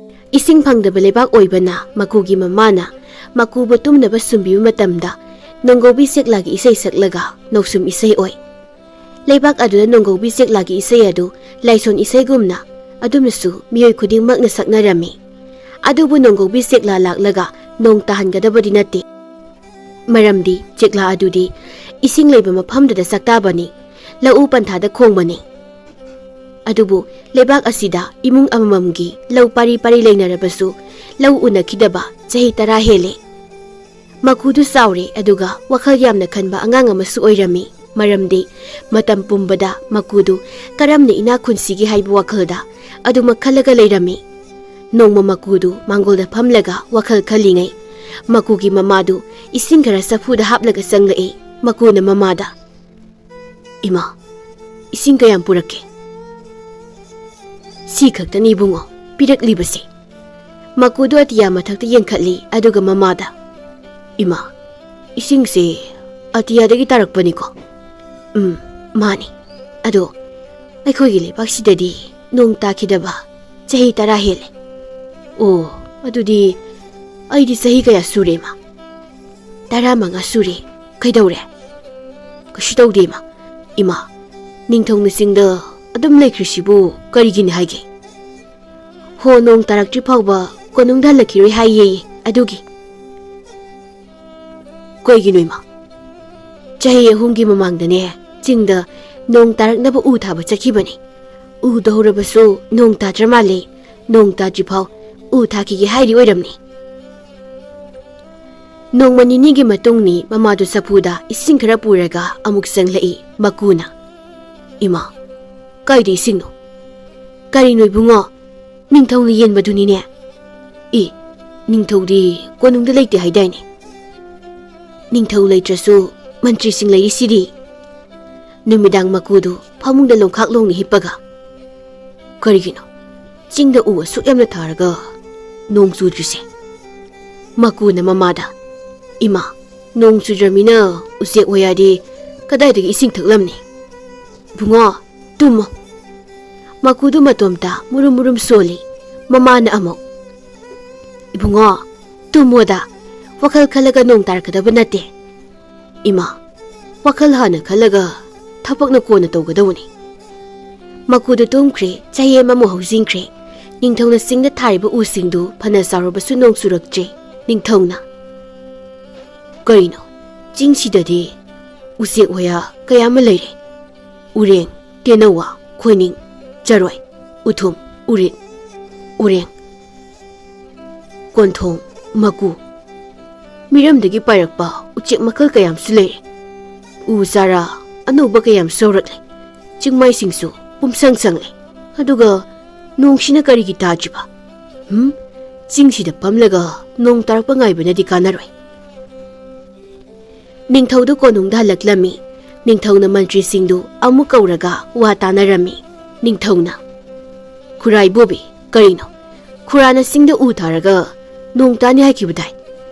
ꯏꯁꯤꯡ ꯐꯪꯗꯕ ꯂꯩꯕꯥꯛ ꯑꯣꯏꯕꯅ ꯃꯀꯨꯒꯤ ꯃꯃꯥꯅ ꯃꯀꯨꯕꯨ ꯇꯨꯝꯅꯕ ꯁꯨꯝꯕꯤꯕ ꯃꯇꯝꯗ ꯅꯣꯡꯒꯧꯕꯤ ꯆꯦꯛꯂꯥꯒꯤ ꯏꯁꯩ ꯁꯛꯂꯒ ꯅꯣꯡꯁꯨꯝ ꯏꯁꯩ ꯑꯣꯏ꯫ ꯂꯩꯕꯥꯛ ꯑꯗꯨꯗ ꯅꯣꯡꯒꯧꯕꯤ ꯆꯦꯛꯂꯥꯒꯤ ꯏꯁꯩ ꯑꯗꯨ ꯂꯥꯏꯁꯣꯟ ꯏꯁꯩꯒꯨꯝꯅ ꯑꯗꯨꯝꯅꯁꯨ ꯃꯤꯑꯣꯏ ꯈꯨꯗꯤꯡꯃꯛꯅ ꯁꯛꯅꯔꯝꯃꯤ꯫ ꯑꯗꯨꯕꯨ ꯅꯣꯡꯒꯧꯕꯤ ꯆꯦꯛꯂꯥ ꯂꯥꯛꯂꯒ ꯅꯣꯡ ꯇꯥꯍꯟꯒꯗꯕꯗꯤ ꯅꯠꯇꯦ꯫ ꯃꯔꯝꯗꯤ ꯆꯦꯛꯂꯥ ꯑꯗꯨꯗꯤ ꯏꯁꯤꯡ ꯂꯩꯕ ꯃꯐꯝꯗꯨꯗ ꯆꯥꯛꯇꯥꯕꯅꯤ, ꯂꯧꯎ ꯄꯟꯊꯥꯗ ꯈꯣꯡꯕꯅꯤ꯫ ꯑꯗꯨꯕꯨ ꯂꯩꯕꯥꯛ ꯑꯁꯤꯗ ꯏꯃꯨꯡ ꯑꯃꯃꯝꯒꯤ ꯂꯧ ꯄꯥꯔꯤ ꯄꯥꯔꯤ ꯂꯩꯅꯔꯕꯁꯨ, ꯂꯧ ꯎꯅꯈꯤꯗꯕ ꯆꯍꯤ ꯇꯔꯥ ꯍꯦꯜꯂꯦ꯫ ꯃꯀꯨꯗꯨ ꯆꯥꯎꯔꯦ, ꯑꯗꯨꯒ ꯋꯥꯈꯜ ꯌꯥꯝꯅ ꯈꯟꯕ ꯑꯉꯥꯡ ꯑꯃꯁꯨ ꯑꯣꯏꯔꯝꯃꯤ꯫ ꯃꯔꯝꯗꯤ ꯃꯇꯝ ꯄꯨꯝꯕꯗ ꯃꯀꯨꯗꯨ ꯀꯔꯝꯅ ꯏꯅꯥꯛ ꯈꯨꯟꯁꯤꯒꯦ ꯍꯥꯏꯕ ꯋꯥꯈꯜꯗ ꯑꯗꯨꯃꯛ ꯈꯜꯂꯒ ꯂꯩꯔꯝꯃꯤ꯫ ꯅꯣꯡꯃ ꯃꯀꯨꯗꯨ ꯃꯥꯡꯒꯣꯜꯗ ꯐꯝꯂꯒ ꯋꯥꯈꯜ ꯈꯜꯂꯤꯉꯩ, ꯃꯀꯨꯒꯤ ꯃꯃꯥꯗꯨ ꯏꯁꯤꯡ ꯈꯔ ꯆꯐꯨꯗ ꯍꯥꯞꯂꯒ ꯆꯪꯂꯛꯏ꯫ ꯃꯀꯨꯅ ꯃꯃꯥꯗ, "ꯏꯃꯥ, ꯏꯁꯤꯡ ꯀꯌꯥꯝ ꯄꯨꯔꯛꯀꯦ?" "ꯁꯤ ꯈꯛꯇꯅꯤ ꯏꯕꯨꯡꯉꯣ, ꯄꯤꯔꯛꯂꯤꯕꯁꯦ꯫" ꯃꯀꯨꯗꯨ ꯑꯇꯤꯌꯥ ꯃꯊꯛꯇ ꯌꯦꯡꯈꯠꯂꯤ, ꯑꯗꯨꯒ ꯃꯃꯥꯗ, "ꯏꯃꯥ, ꯏꯁꯤꯡꯁꯦ ꯑꯇꯤꯌꯥꯗꯒꯤ ꯇꯥꯔꯛꯄꯅꯤꯀꯣ?" "ꯎꯝ, ꯃꯥꯅꯤ꯫ ꯑꯗꯣ ꯑꯩꯈꯣꯏꯒꯤ ꯂꯩꯕꯥꯛꯁꯤꯗꯗꯤ ꯅꯣꯡ ꯇꯥꯈꯤꯗꯕ ꯆꯍꯤ ꯇꯔꯥ ꯍꯦꯜꯂꯦ꯫" "ꯑꯣ, ꯑꯗꯨꯗꯤ ꯑꯩꯗꯤ ꯆꯍꯤ ꯀꯌꯥ ꯁꯨꯔꯦ, ꯏꯃꯥ?" "ꯇꯔꯥꯃꯉꯥ ꯁꯨꯔꯦ꯫ ꯀꯩꯗꯧꯔꯦ?" "ꯀꯩꯁꯨ ꯇꯧꯗꯦ, ꯏꯃꯥ꯫" "ꯏꯃꯥ, ꯅꯤꯡꯊꯧꯅ ꯆꯤꯡꯗ ꯑꯗꯨꯝ ꯂꯩꯈ꯭ꯔꯤꯁꯤꯕꯨ ꯀꯔꯤꯒꯤꯅꯤ ꯍꯥꯏꯒꯦ?" "ꯍꯣ, ꯅꯣꯡ ꯇꯥꯔꯛꯇ꯭ꯔꯤ ꯐꯥꯎꯕ ꯀꯣꯅꯨꯡꯗ ꯍꯜꯂꯛꯈꯤꯔꯣꯏ ꯍꯥꯏꯌꯦ, ꯑꯗꯨꯒꯤ꯫ ꯀꯩꯒꯤꯅꯣ ꯏꯃꯥ? ꯆꯍꯤ ꯑꯍꯨꯝꯒꯤ ꯃꯃꯥꯡꯗꯅꯦ, ꯆꯤꯡꯗ ꯅꯣꯡ ꯇꯥꯔꯛꯅꯕ ꯎ ꯊꯥꯕ ꯆꯠꯈꯤꯕꯅꯤ꯫ ꯎ ꯇꯧꯍꯧꯔꯕꯁꯨ ꯅꯣꯡ ꯇꯥꯗ꯭ꯔ ꯃꯥꯜꯂꯦ꯫ ꯅꯣꯡ ꯇꯥꯗ꯭ꯔꯤꯐꯥꯎ ꯎ ꯊꯥꯈꯤꯒꯦ ꯍꯥꯏꯔꯤ ꯑꯣꯏꯔꯝꯅꯤ꯫ ꯅꯣꯡꯃ ꯅꯤꯅꯤꯒꯤ ꯃꯇꯨꯡꯅꯤ ꯃꯃꯥꯗꯨ ꯆꯐꯨꯗ ꯏꯁꯤꯡ ꯈꯔ ꯄꯨꯔꯒ ꯑꯃꯨꯛ ꯆꯪꯂꯛꯏ꯫ ꯃꯀꯨꯅ, "ꯏꯃꯥ, ꯀꯥꯏꯗ ꯏꯁꯤꯡꯅꯣ?" "ꯀꯔꯤꯅꯣ ꯏꯕꯨꯡꯉꯣ? ꯅꯤꯡꯊꯧꯅ ꯌꯦꯟꯕꯗꯨꯅꯤꯅꯦ꯫" "ꯏ, ꯅꯤꯡꯊꯧꯗꯤ ꯀꯣꯅꯨꯡꯗ ꯂꯩꯇꯦ ꯍꯥꯏꯗꯥꯏꯅꯦ?" "ꯅꯤꯡꯊꯧ ꯂꯩꯇ꯭ꯔꯁꯨ ꯃꯟꯇ꯭ꯔꯤꯁꯤꯡ ꯂꯩꯔꯤꯁꯤꯗꯤ꯫" ꯅꯨꯃꯤꯗꯥꯡ ꯃꯀꯨꯗꯨ ꯐꯃꯨꯡꯗ ꯂꯣꯡꯈꯥꯛ ꯂꯣꯡꯅ ꯍꯤꯞꯄꯒ, "ꯀꯔꯤꯒꯤꯅꯣ ꯆꯤꯡꯗ ꯎ ꯑꯁꯨꯛ ꯌꯥꯝꯅ ꯊꯥꯔꯒ ꯅꯣꯡ ꯆꯨꯗ꯭ꯔꯤꯁꯦ?" ꯃꯀꯨꯅ ꯃꯃꯥꯗ, "ꯏꯃꯥ, ꯅꯣꯡ ꯆꯨꯗ꯭ꯔꯃꯤꯅ ꯎꯆꯦꯛ ꯋꯥꯌꯥꯗꯤ ꯀꯗꯥꯏꯗꯒꯤ ꯏꯁꯤꯡ ꯊꯛꯂꯝꯅꯤ? ꯏꯕꯨꯡꯉꯣ, ꯇꯨꯝꯃꯣ꯫" ꯃꯀꯨꯗꯨ ꯃꯇꯣꯝꯇ ꯃꯨꯔꯨꯝ ꯃꯨꯔꯨꯝ ꯁꯣꯜꯂꯤ꯫ ꯃꯃꯥꯅ ꯑꯃꯨꯛ, "ꯏꯕꯨꯡꯉꯣ, ꯇꯨꯝꯃꯣꯗ꯫ ꯋꯥꯈꯜ ꯈꯜꯂꯒ ꯅꯣꯡ ꯇꯥꯔꯛꯀꯗꯕ ꯅꯠꯇꯦ꯫" "ꯏꯃꯥ, ꯋꯥꯈꯜ ꯍꯥꯟꯅ ꯈꯜꯂꯒ ꯊꯕꯛꯅ ꯀꯣꯟꯅ ꯇꯧꯒꯗꯧꯕꯅꯤ꯫" ꯃꯀꯨꯗꯨ ꯇꯨꯝꯈ꯭ꯔꯦ꯫ ꯆꯍꯤ ꯑꯃꯃꯨꯛ ꯍꯧꯖꯤꯟꯈ꯭ꯔꯦ꯫ ꯅꯤꯡꯊꯧꯅ ꯆꯤꯡꯗ ꯊꯥꯔꯤꯕ ꯎꯁꯤꯡꯗꯨ ꯐꯅ ꯆꯥꯎꯔꯕꯁꯨ ꯅꯣꯡ ꯆꯨꯔꯛꯇ꯭ꯔꯦ꯫ ꯅꯤꯡꯊꯧꯅ, "ꯀꯔꯤꯅꯣ? ꯆꯤꯡꯁꯤꯗꯗꯤ ꯎꯆꯦꯛ ꯋꯥꯌꯥ ꯀꯌꯥ ꯑꯃ ꯂꯩꯔꯦ꯫ ꯎꯔꯦꯡ, ꯇꯦꯅꯧꯋꯥ, ꯈꯣꯏꯅꯤꯡ, ꯆꯔꯣꯏ, ꯎꯊꯨꯝ, ꯎꯔꯤꯠ, ꯎꯔꯦꯡ, ꯀꯣꯟꯊꯣꯡ, ꯃꯀꯨ, ꯃꯤꯔꯝꯗꯒꯤ ꯄꯥꯏꯔꯛꯄ ꯎꯆꯦꯛ ꯃꯈꯜ ꯀꯌꯥꯝꯁꯨ ꯂꯩꯔꯦ꯫ ꯎ ꯆꯥꯔꯥ ꯑꯅꯧꯕ ꯀꯌꯥꯝꯁꯨ ꯍꯧꯔꯛꯂꯦ꯫ ꯆꯤꯡꯃꯥꯏꯁꯤꯡꯁꯨ ꯄꯨꯝꯁꯪ ꯁꯪꯂꯦ꯫ ꯑꯗꯨꯒ ꯅꯣꯡꯁꯤꯅ ꯀꯔꯤꯒꯤ ꯇꯥꯗ꯭ꯔꯤꯕ? ꯍꯨꯝ? ꯆꯤꯡꯁꯤꯗ ꯐꯝꯂꯒ ꯅꯣꯡ ꯇꯥꯔꯛꯄ ꯉꯥꯏꯕꯅꯗꯤ ꯀꯥꯟꯅꯔꯣꯏ꯫" ꯅꯤꯡꯊꯧꯗꯨ ꯀꯣꯅꯨꯡꯗ ꯍꯜꯂꯛꯂꯝꯃꯤ꯫ ꯅꯤꯡꯊꯧꯅ ꯃꯟꯇ꯭ꯔꯤꯁꯤꯡꯗꯨ ꯑꯃꯨꯛ ꯀꯧꯔꯒ ꯋꯥ ꯇꯥꯅꯔꯝꯃꯤ꯫ ꯅꯤꯡꯊꯧꯅ, "ꯈꯨꯔꯥ ꯏꯕꯣꯕꯤ, ꯀꯔꯤꯅꯣ? ꯈꯨꯔꯥꯅ ꯆꯤꯡꯗ ꯎ ꯊꯥꯔꯒ ꯅꯣꯡ ꯇꯥꯅꯤ ꯍꯥꯏꯈꯤꯕꯗꯥꯏ?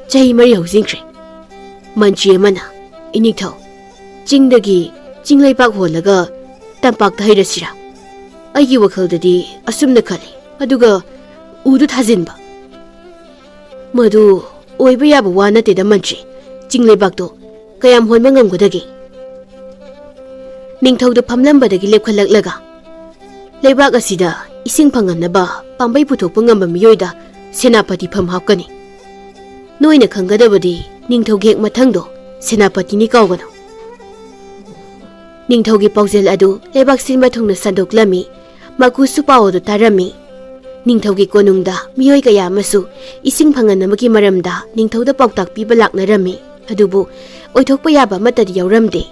ꯆꯍꯤ ꯃꯔꯤ ꯍꯧꯖꯤꯟꯈ꯭ꯔꯦ꯫" ꯃꯟꯇ꯭ꯔꯤ ꯑꯃꯅ, "ꯏꯅꯤꯡꯊꯧ, ꯆꯤꯡꯗꯒꯤ ꯆꯤꯡ ꯂꯩꯕꯥꯛ ꯍꯣꯜꯂꯒ ꯇꯝꯄꯥꯛꯇ ꯍꯩꯔꯁꯤꯔꯥ? ꯑꯩꯒꯤ ꯋꯥꯈꯜꯗꯗꯤ ꯑꯁꯨꯝꯅ ꯈꯜꯂꯤ, ꯑꯗꯨꯒ ꯎꯗꯨ ꯊꯥꯖꯤꯟꯕ꯫" "ꯃꯗꯨ ꯑꯣꯏꯕ ꯌꯥꯕ ꯋꯥ ꯅꯠꯇꯦꯗ ꯃꯟꯇ꯭ꯔꯤ꯫ ꯆꯤꯡ ꯂꯩꯕꯥꯛꯇꯣ ꯀꯌꯥꯝ ꯍꯣꯟꯕ ꯉꯝꯒꯗꯒꯦ?" ꯅꯤꯡꯊꯧꯗꯨ ꯐꯝꯂꯝꯕꯗꯒꯤ ꯂꯦꯞꯈꯠꯂꯛꯂꯒ, "ꯂꯩꯕꯥꯛ ꯑꯁꯤꯗ ꯏꯁꯤꯡ ꯐꯪꯍꯟꯅꯕ ꯄꯥꯝꯕꯩ ꯄꯨꯊꯣꯛꯄ ꯉꯝꯕ ꯃꯤꯑꯣꯏꯗ ꯁꯦꯅꯥꯄꯇꯤ ꯐꯝ ꯍꯥꯞꯀꯅꯤ꯫ ꯅꯣꯏꯅ ꯈꯪꯒꯗꯕꯗꯤ ꯅꯤꯡꯊꯧꯒꯤ ꯍꯦꯛ ꯃꯊꯪꯗꯣ ꯁꯦꯅꯥꯄꯇꯤꯅꯤ ꯀꯥꯎꯒꯅꯨ꯫ ꯅꯤꯡꯊꯧꯒꯤ ꯄꯥꯎꯖꯦꯜ ꯑꯗꯨ ꯂꯩꯕꯥꯛ ꯁꯤꯟꯕ ꯊꯨꯡꯅ ꯁꯟꯗꯣꯛꯂꯝꯃꯤ꯫ ꯃꯀꯨꯁꯨ ꯄꯥꯎ ꯑꯗꯨ ꯇꯥꯔꯝꯃꯤ꯫ ꯅꯤꯡꯊꯧꯒꯤ ꯀꯣꯅꯨꯡꯗ ꯃꯤꯑꯣꯏ ꯀꯌꯥ ꯑꯃꯁꯨ ꯏꯁꯤꯡ ꯐꯪꯍꯟꯅꯕꯒꯤ ꯃꯔꯝꯗ ꯅꯤꯡꯊꯧꯗ ꯄꯥꯎꯇꯥꯛ ꯄꯤꯕ ꯂꯥꯛꯅꯔꯝꯃꯤ꯫ ꯑꯗꯨꯕꯨ ꯑꯣꯏꯊꯣꯛꯄ ꯌꯥꯕ ꯑꯃꯠꯇꯗꯤ ꯌꯥꯎꯔꯝꯗꯦ꯫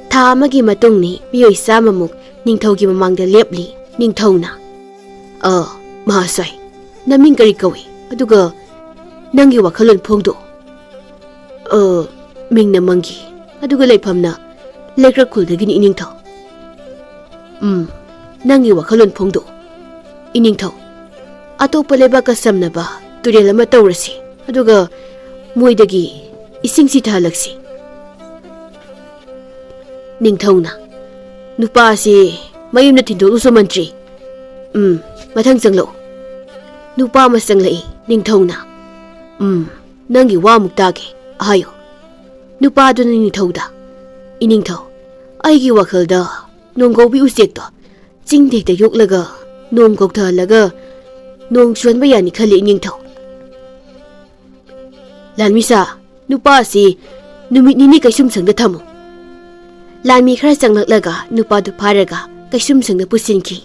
ꯊꯥ ꯑꯃꯒꯤ ꯃꯇꯨꯡꯅꯤ ꯃꯤꯑꯣꯏ ꯆꯥꯝꯃꯃꯨꯛ ꯅꯤꯡꯊꯧꯒꯤ ꯃꯃꯥꯡꯗ ꯂꯦꯞꯂꯤ꯫ ꯅꯤꯡꯊꯧꯅ, "ꯑ, ꯃꯍꯥꯁꯣꯏ, ꯅꯃꯤꯡ ꯀꯔꯤ ꯀꯧꯏ? ꯑꯗꯨꯒ ꯅꯪꯒꯤ ꯋꯥꯈꯜꯂꯣꯟ ꯐꯣꯡꯗꯣꯛꯎ꯫" "ꯑ, ꯃꯤꯡꯅ ꯃꯪꯒꯤ, ꯑꯗꯨꯒ ꯂꯩꯐꯝꯅ ꯂꯩꯀ꯭ꯔꯛ ꯈꯨꯜꯗꯒꯤꯅꯤ, ꯏꯅꯤꯡꯊꯧ꯫" "ꯎꯝ, ꯅꯪꯒꯤ ꯋꯥꯈꯜꯂꯣꯟ ꯐꯣꯡꯗꯣꯛꯎ꯫" "ꯏꯅꯤꯡꯊꯧ, ꯑꯇꯣꯞꯄ ꯂꯩꯕꯥꯛꯀ ꯁꯝꯅꯕ ꯇꯨꯔꯦꯜ ꯑꯃ ꯇꯧꯔꯁꯤ, ꯑꯗꯨꯒ ꯃꯣꯏꯗꯒꯤ ꯏꯁꯤꯡ ꯁꯤꯊꯍꯜꯂꯛꯁꯤ꯫" ꯅꯤꯡꯊꯧꯅ, "ꯅꯨꯄꯥ ꯑꯁꯤ ꯃꯌꯨꯝꯗ ꯊꯤꯟꯗꯣꯛꯂꯨꯁꯣ, ꯃꯟꯇ꯭ꯔꯤ꯫ ꯎꯝ, ꯃꯊꯪ ꯆꯪꯂꯛꯎ꯫" ꯅꯨꯄꯥ ꯑꯃ ꯆꯪꯂꯛꯏ꯫ ꯅꯤꯡꯊꯧꯅ, "ꯎꯝ, ꯅꯪꯒꯤ ꯋꯥ ꯑꯃꯨꯛ ꯇꯥꯒꯦ, ꯍꯥꯏꯌꯨ꯫" ꯅꯨꯄꯥꯗꯨꯅ ꯅꯤꯡꯊꯧꯗ, "ꯏꯅꯤꯡꯊꯧ, ꯑꯩꯒꯤ ꯋꯥꯈꯜꯗ ꯅꯣꯡꯒꯧꯕꯤ ꯎꯆꯦꯛꯇꯣ ꯆꯤꯡꯗ ꯍꯦꯛꯇ ꯌꯣꯛꯂꯒ ꯅꯣꯡ ꯀꯧꯊꯍꯜꯂꯒ ꯅꯣꯡ ꯆꯨꯍꯟꯕ ꯌꯥꯅꯤ ꯈꯜꯂꯤ, ꯏꯅꯤꯡꯊꯧ꯫" "ꯂꯥꯟꯃꯤꯁꯥ, ꯅꯨꯄꯥ ꯑꯁꯤ ꯅꯨꯃꯤꯠ ꯅꯤꯅꯤ ꯀꯩꯁꯨꯝꯁꯪꯗ ꯊꯝꯃꯨ꯫" ꯂꯥꯟꯃꯤ ꯈꯔ ꯆꯪꯂꯛꯂꯒ ꯅꯨꯄꯥꯗꯨ ꯐꯥꯔꯒ ꯀꯩꯁꯨꯝꯁꯪꯗ ꯄꯨꯁꯤꯟꯈꯤ꯫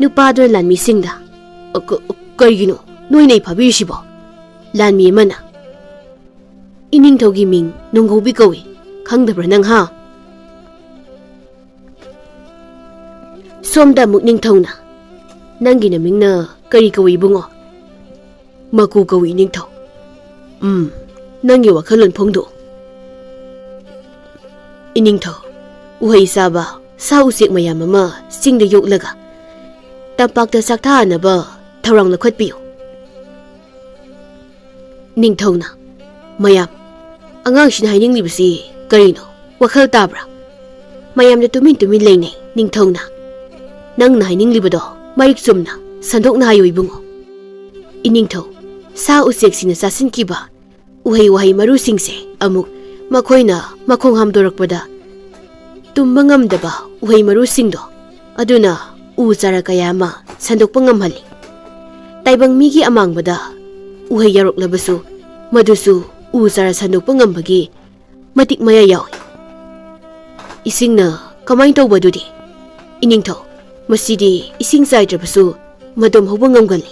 ꯅꯨꯄꯥꯗꯨꯅ ꯂꯥꯟꯃꯤꯁꯤꯡꯗ, "ꯑ, ꯀ-, ꯀꯔꯤꯒꯤꯅꯣ ꯅꯣꯏꯅ ꯑꯩ ꯐꯥꯕꯤꯔꯤꯁꯤꯕꯣ?" ꯂꯥꯟꯃꯤ ꯑꯃꯅ, "ꯏꯅꯤꯡꯊꯧꯒꯤ ꯃꯤꯡ ꯅꯣꯡꯒꯧꯕꯤ ꯀꯧꯏ, ꯈꯪꯗꯕ꯭ꯔꯥ ꯅꯪ, ꯍꯥ?" ꯁꯣꯝꯗ ꯑꯃꯨꯛ ꯅꯤꯡꯊꯧꯅ, "ꯅꯪꯒꯤ ꯅꯃꯤꯡꯅ ꯀꯔꯤ ꯀꯧꯏ, ꯏꯕꯨꯡꯉꯣ?" "ꯃꯀꯨ ꯀꯧꯏ, ꯏꯅꯤꯡꯊꯧ꯫" "ꯎꯝ, ꯅꯪꯒꯤ ꯋꯥꯈꯜꯂꯣꯟ ꯐꯣꯡꯗꯣꯛꯎ꯫" "ꯏꯅꯤꯡꯊꯧ, ꯎꯍꯩ ꯆꯥꯕ ꯁꯥ ꯎꯆꯦꯛ ꯃꯌꯥꯝ ꯑꯃ ꯆꯤꯡꯗ ꯌꯣꯛꯂꯒ ꯇꯝꯄꯥꯛꯇ ꯆꯥꯛꯊꯥꯅꯕ ꯊꯧꯔꯥꯡ ꯂꯧꯈꯠꯄꯤꯌꯨ꯫" ꯅꯤꯡꯊꯧꯅ, "ꯃꯌꯥꯝ, ꯑꯉꯥꯡꯁꯤꯅ ꯍꯥꯏꯅꯤꯡꯂꯤꯕꯁꯤ ꯀꯔꯤꯅꯣ? ꯋꯥꯈꯜ ꯇꯥꯕ꯭ꯔꯥ?" ꯃꯌꯥꯝꯅ ꯇꯨꯃꯤꯟ ꯇꯨꯃꯤꯟ ꯂꯩꯅꯩ꯫ ꯅꯤꯡꯊꯧꯅ, "ꯅꯪꯅ ꯍꯥꯏꯅꯤꯡꯂꯤꯕꯗꯣ ꯃꯔꯤꯛ ꯆꯨꯝꯅ ꯁꯟꯗꯣꯛꯅ ꯍꯥꯏꯌꯨ, ꯏꯕꯨꯡꯉꯣ꯫" ꯏꯅꯤꯡꯊꯧ, ꯁꯥ ꯎꯆꯦꯛꯁꯤꯡꯅ ꯆꯥꯁꯤꯟꯈꯤꯕ ꯎꯍꯩ ꯋꯥꯍꯩ ꯃꯔꯨꯁꯤꯡꯁꯦ ꯑꯃꯨꯛ ꯃꯈꯣꯏꯅ ꯃꯈꯣꯡ ꯍꯥꯝꯗꯣꯔꯛꯄꯗ ꯇꯨꯝꯕ ꯉꯝꯗꯕ ꯎꯍꯩ ꯃꯔꯨꯁꯤꯡꯗꯣ ꯑꯗꯨꯅ ꯎ ꯆꯥꯔꯥ ꯀꯌꯥ ꯑꯃ ꯁꯟꯗꯣꯛꯄ ꯉꯝꯍꯜꯂꯤ꯫ ꯇꯥꯏꯕꯪ ꯃꯤꯒꯤ ꯑꯃꯥꯡꯕꯗ ꯎꯍꯩ ꯌꯥꯎꯔꯛꯂꯕꯁꯨ, ꯃꯗꯨꯁꯨ ꯎ ꯆꯥꯔ ꯁꯟꯗꯣꯛꯄ ꯉꯝꯕꯒꯤ ꯃꯇꯤꯛ ꯃꯌꯥꯏ ꯌꯥꯎꯏ꯫ "ꯏꯁꯤꯡꯅ ꯀꯃꯥꯏꯅ ꯇꯧꯕ ꯑꯗꯨꯗꯤ? ꯏꯅꯤꯡꯊꯧ, ꯃꯁꯤꯗꯤ ꯏꯁꯤꯡ ꯆꯥꯏꯗ꯭ꯔꯕꯁꯨ ꯃꯇꯣꯝ ꯍꯧꯕ ꯉꯝꯒꯜꯂꯤ꯫"